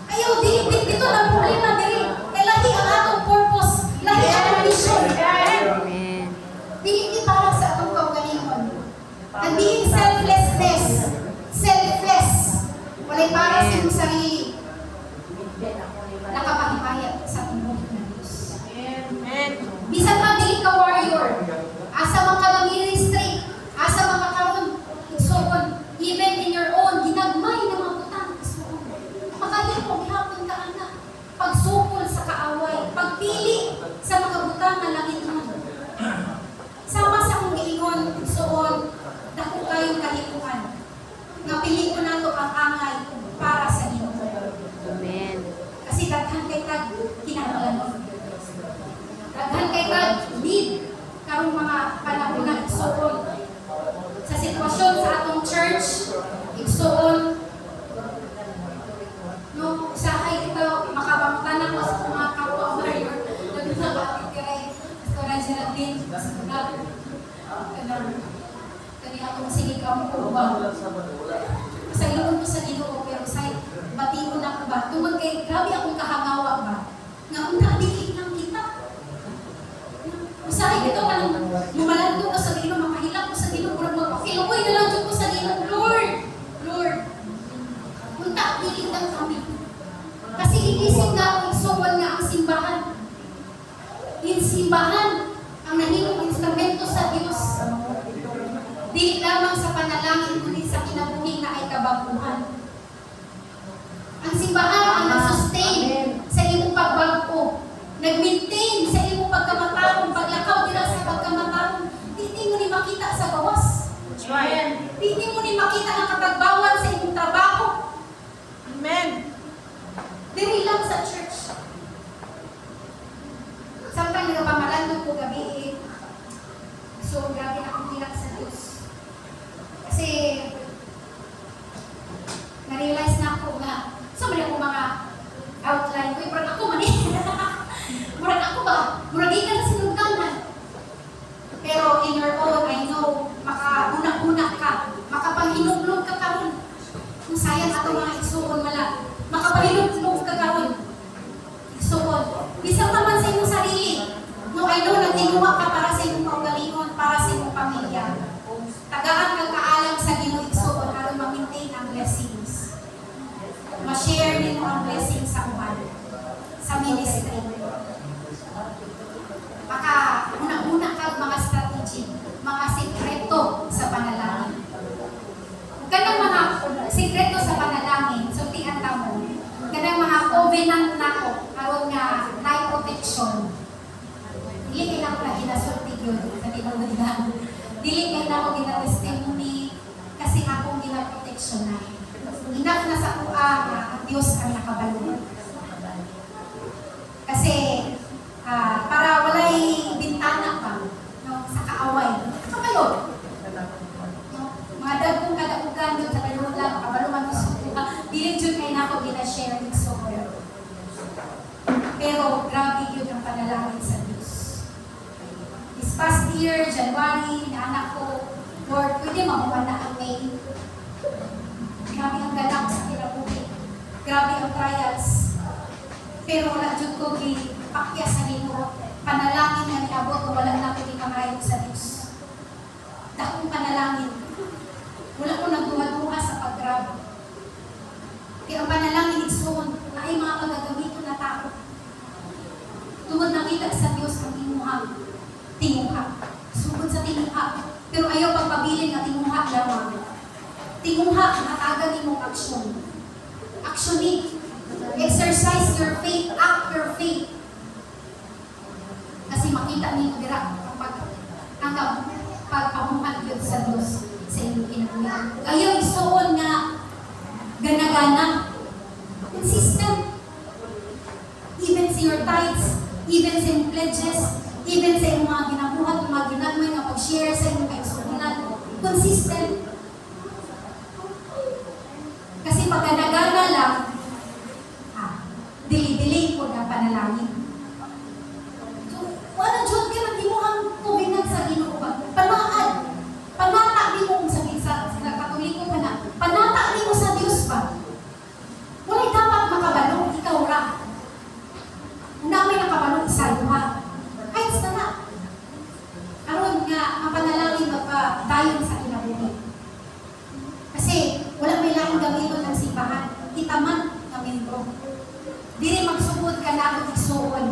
Ayaw, dili bitbit ang problema diri. Kay lahi ang atong purpose, lahi ang atong mission.
Amen.
Dili ni para sa atong kaugalingon. Ang being selflessness, selfless, walay para sa imong sarili, nakapahimaya sa tibuok ng Diyos.
Amen.
Bisan pa dili ka warrior, asa man ka ministry, asa man ka karon, igsoon, even in your own ginagmay na mga butang, igsoon. Makahimo gihapon ka ana. Pagsukol sa kaaway, pagpili sa mga butang nga langitnon. Sama sa akong giingon, igsoon, dako kayong kahimuan. Nga pili ko nato ang angay para sa Ginoo.
Amen.
Kasi daghan kay tag kinahanglan. Daghan kay tag need karong mga panahon na, igsuon. Sa sitwasyon sa atong church, igsuon, no, usahay ito makabangtan ako sa mga kapwa warrior. Labi na ka kay Pastor Geraldine, Pastor kanang kani atong sige kampo ba. Sa ilong ko sa Ginoo, pero say bation ako ba tungod kay grabe akong kahangawa ba nga unta dili lang kita. Usahay ito kanang lumalando ka sa Ginoo, makahilak ko sa Ginoo, murag magpakiluoy na lang jud ko sa Ginoo. Lord, Lord, unta dili lang kami. Kasi iisip na ako, igsuon. Simbahan ang nahimong instrumento sa Dios. Dili lamang sa panalangin kundi sa kinabuhi na ay kabaguhan. Ang simbahan ang nag-sustain sa imong pagbag-o, nag-maintain sa imong pagkamatarong, paglakaw dira sa pagkamatarong, di mo ni makita sa gawas.
That's right.
Di mo ni makita ang katagbawan sa imong trabaho.
Amen.
Diri lang sa church. Samtang nagapamalandong ko gabi eh, so grabe akong hilak sa Diyos. Kasi na-realize na ako nga, so mali ako mga outline ko, eh, murag ako man eh. Murag ako ba? Murag ika na sinugdanan. Pero in your own, I know, makauna-una ka, makapahinumlum ka karon. Kung sayang ato mga igsuon wala, makapahinumlum ka karon. Igsuon. Bisan pa man sa imong sarili. No, I know, nagtinguha ka para sa imong kaugalingon, para sa imong pamilya. Tagaan kang kaalam sa Ginoo, igsuon, aron ma-maintain ang blessings. Ma-share nimo ang blessings sa uban, sa ministry. Maka una-una kag mga strategy, mga sikreto sa panalangin. Kanang mga sikreto sa panalangin, sultihan ta mo. Kanang mga covenant nako aron nga naay protection. Dili kay nako na ginasulti gyud sa tinuod lang. Dili kay nako gina-testimony kasi akong gina-protection na. Enough na sa kuha nga ang Dios ang nakabalo. Kasi para walay bintana pa, no, sa kaaway. Nakabalo. No? Mga dagkong kadaugan yun sa kaluhod lang, makabalo man sa kuha. Dili jud kay nako gina-share igsoon. Pero grabe yun ang panalangin sa Diyos. This past year, January, naanak ko, "Lord, pwede mahuman na ang May. Grabe ang ganap sa kinabuhi. Grabe ang trials." Pero wala jud ko gipakya sa Ginoo. Panalangin nga niabot o wala na ko gipangayo sa Diyos. Dakong panalangin. Wala ko nagduha-duha sa pag-grab. Kaya ang panalangin, igsoon, na ay mga pagagamiton na tao. Tungod nakita sa Diyos ang imuhang tinguha. Sugod sa tinguha. Pero ayaw pagpabilin nga tinguha lamang. Tinguha, hatagan imong aksyon. Action ni. Exercise your faith, act your faith. Kasi makita nimo dira ang pagpamuhat yun sa Diyos sa inyong kinabuhi. Ayaw, igsuon, nga gana-gana. Consistent. Even sa your tithes, even sa imong pledges, even sa imong mga ginabuhat, mga ginagmay nga pag-share sa imong kaigsuonan. Consistent. Kasi pag gana-gana lang, dili-dili po na panalangin. So, wala jud kay maghimo ang covenant sa Ginoo ba? Panaad. Panata nimo sa sa Katoliko pa na. Panata nimo sa Dios ba? Walay dapat makabalo, ikaw ra. Una may nakabalo isa duha. Kahit sa na. Aron nga ang panalangin magpadayon sa kinabuhi. Kasi wala may laing gamiton ng simbahan. Kita man nga membro. Dili magsugod ka na akong igsuon.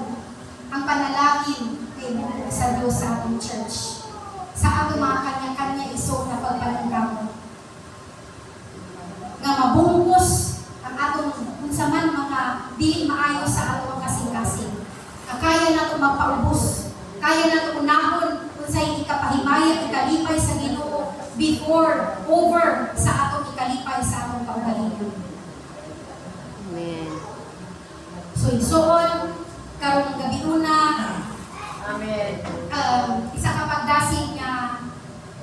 Ang panalangin kay buo sa Dios sa atong church. Sa atong mga kanya-kanya igsoon na pagpanunggamot. Nga mabungkos ang atong unsa man mga dili maayo sa atong kasing-kasing. Nga kaya nato mapaubos, kaya nato unahon unsay ikapahimaya, ikalipay sa Ginoo before, over sa atong ikalipay sa atong kaugalingon.
Amen.
So igsoon, karong gabi una,
Amen.
Isa ka pagdasig nga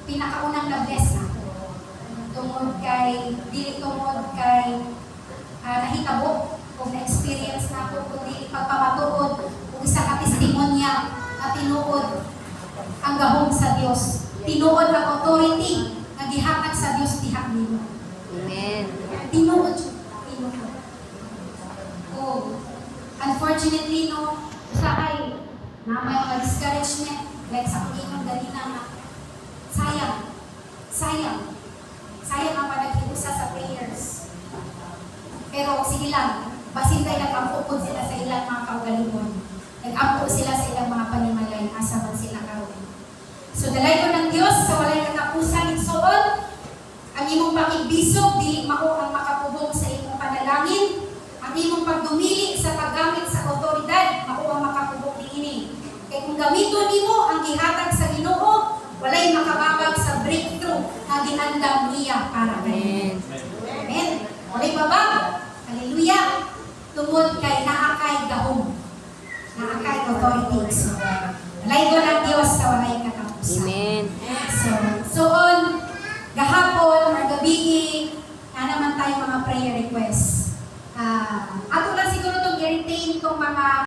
pinakaunang na-bless ako. Tungod kay, dili tungod kay nahitabo o na-experience na ako, kundi pagpamatuod o isa ka testimonya na tinuod ang gahom sa Dios. Tinuod ang authority nga gihatag sa Dios diha nimo.
Amen.
Tinuod jud, tinuod. Oh, unfortunately, no, usahay, na may mga discouragement, like sa akong ingon ganina nga, sayang, sayang, sayang ang panaghiusa sa prayers. Pero sige lang, basin tayo nag-ampo sila sa ilang mga kaugalingon. Nag-ampo sila sa ilang mga panimalay. balay, asa man sila karon. So dalaygon ang Dios sa walay katapusan, igsoon. Ang imong pakigbisog dili mao ang makapubong sa imong panalangin. Ang imong pagdumili sa paggamit sa otoridad mao ang makapubong niini. Kay kung gamiton nimo ang gihatag sa Ginoo, walay makababag sa breakthrough nga giandam niya para kanimo.
Amen.
Amen. Walay babag. Hallelujah. Tungod kay naa kay gahom. Naa kay authority. So, dalaygon ang Dios sa walay katapusan.
Amen.
So on, gahapon or gabii, naa naman tayo mga prayer requests. Ato lang siguro itong i-retain itong mga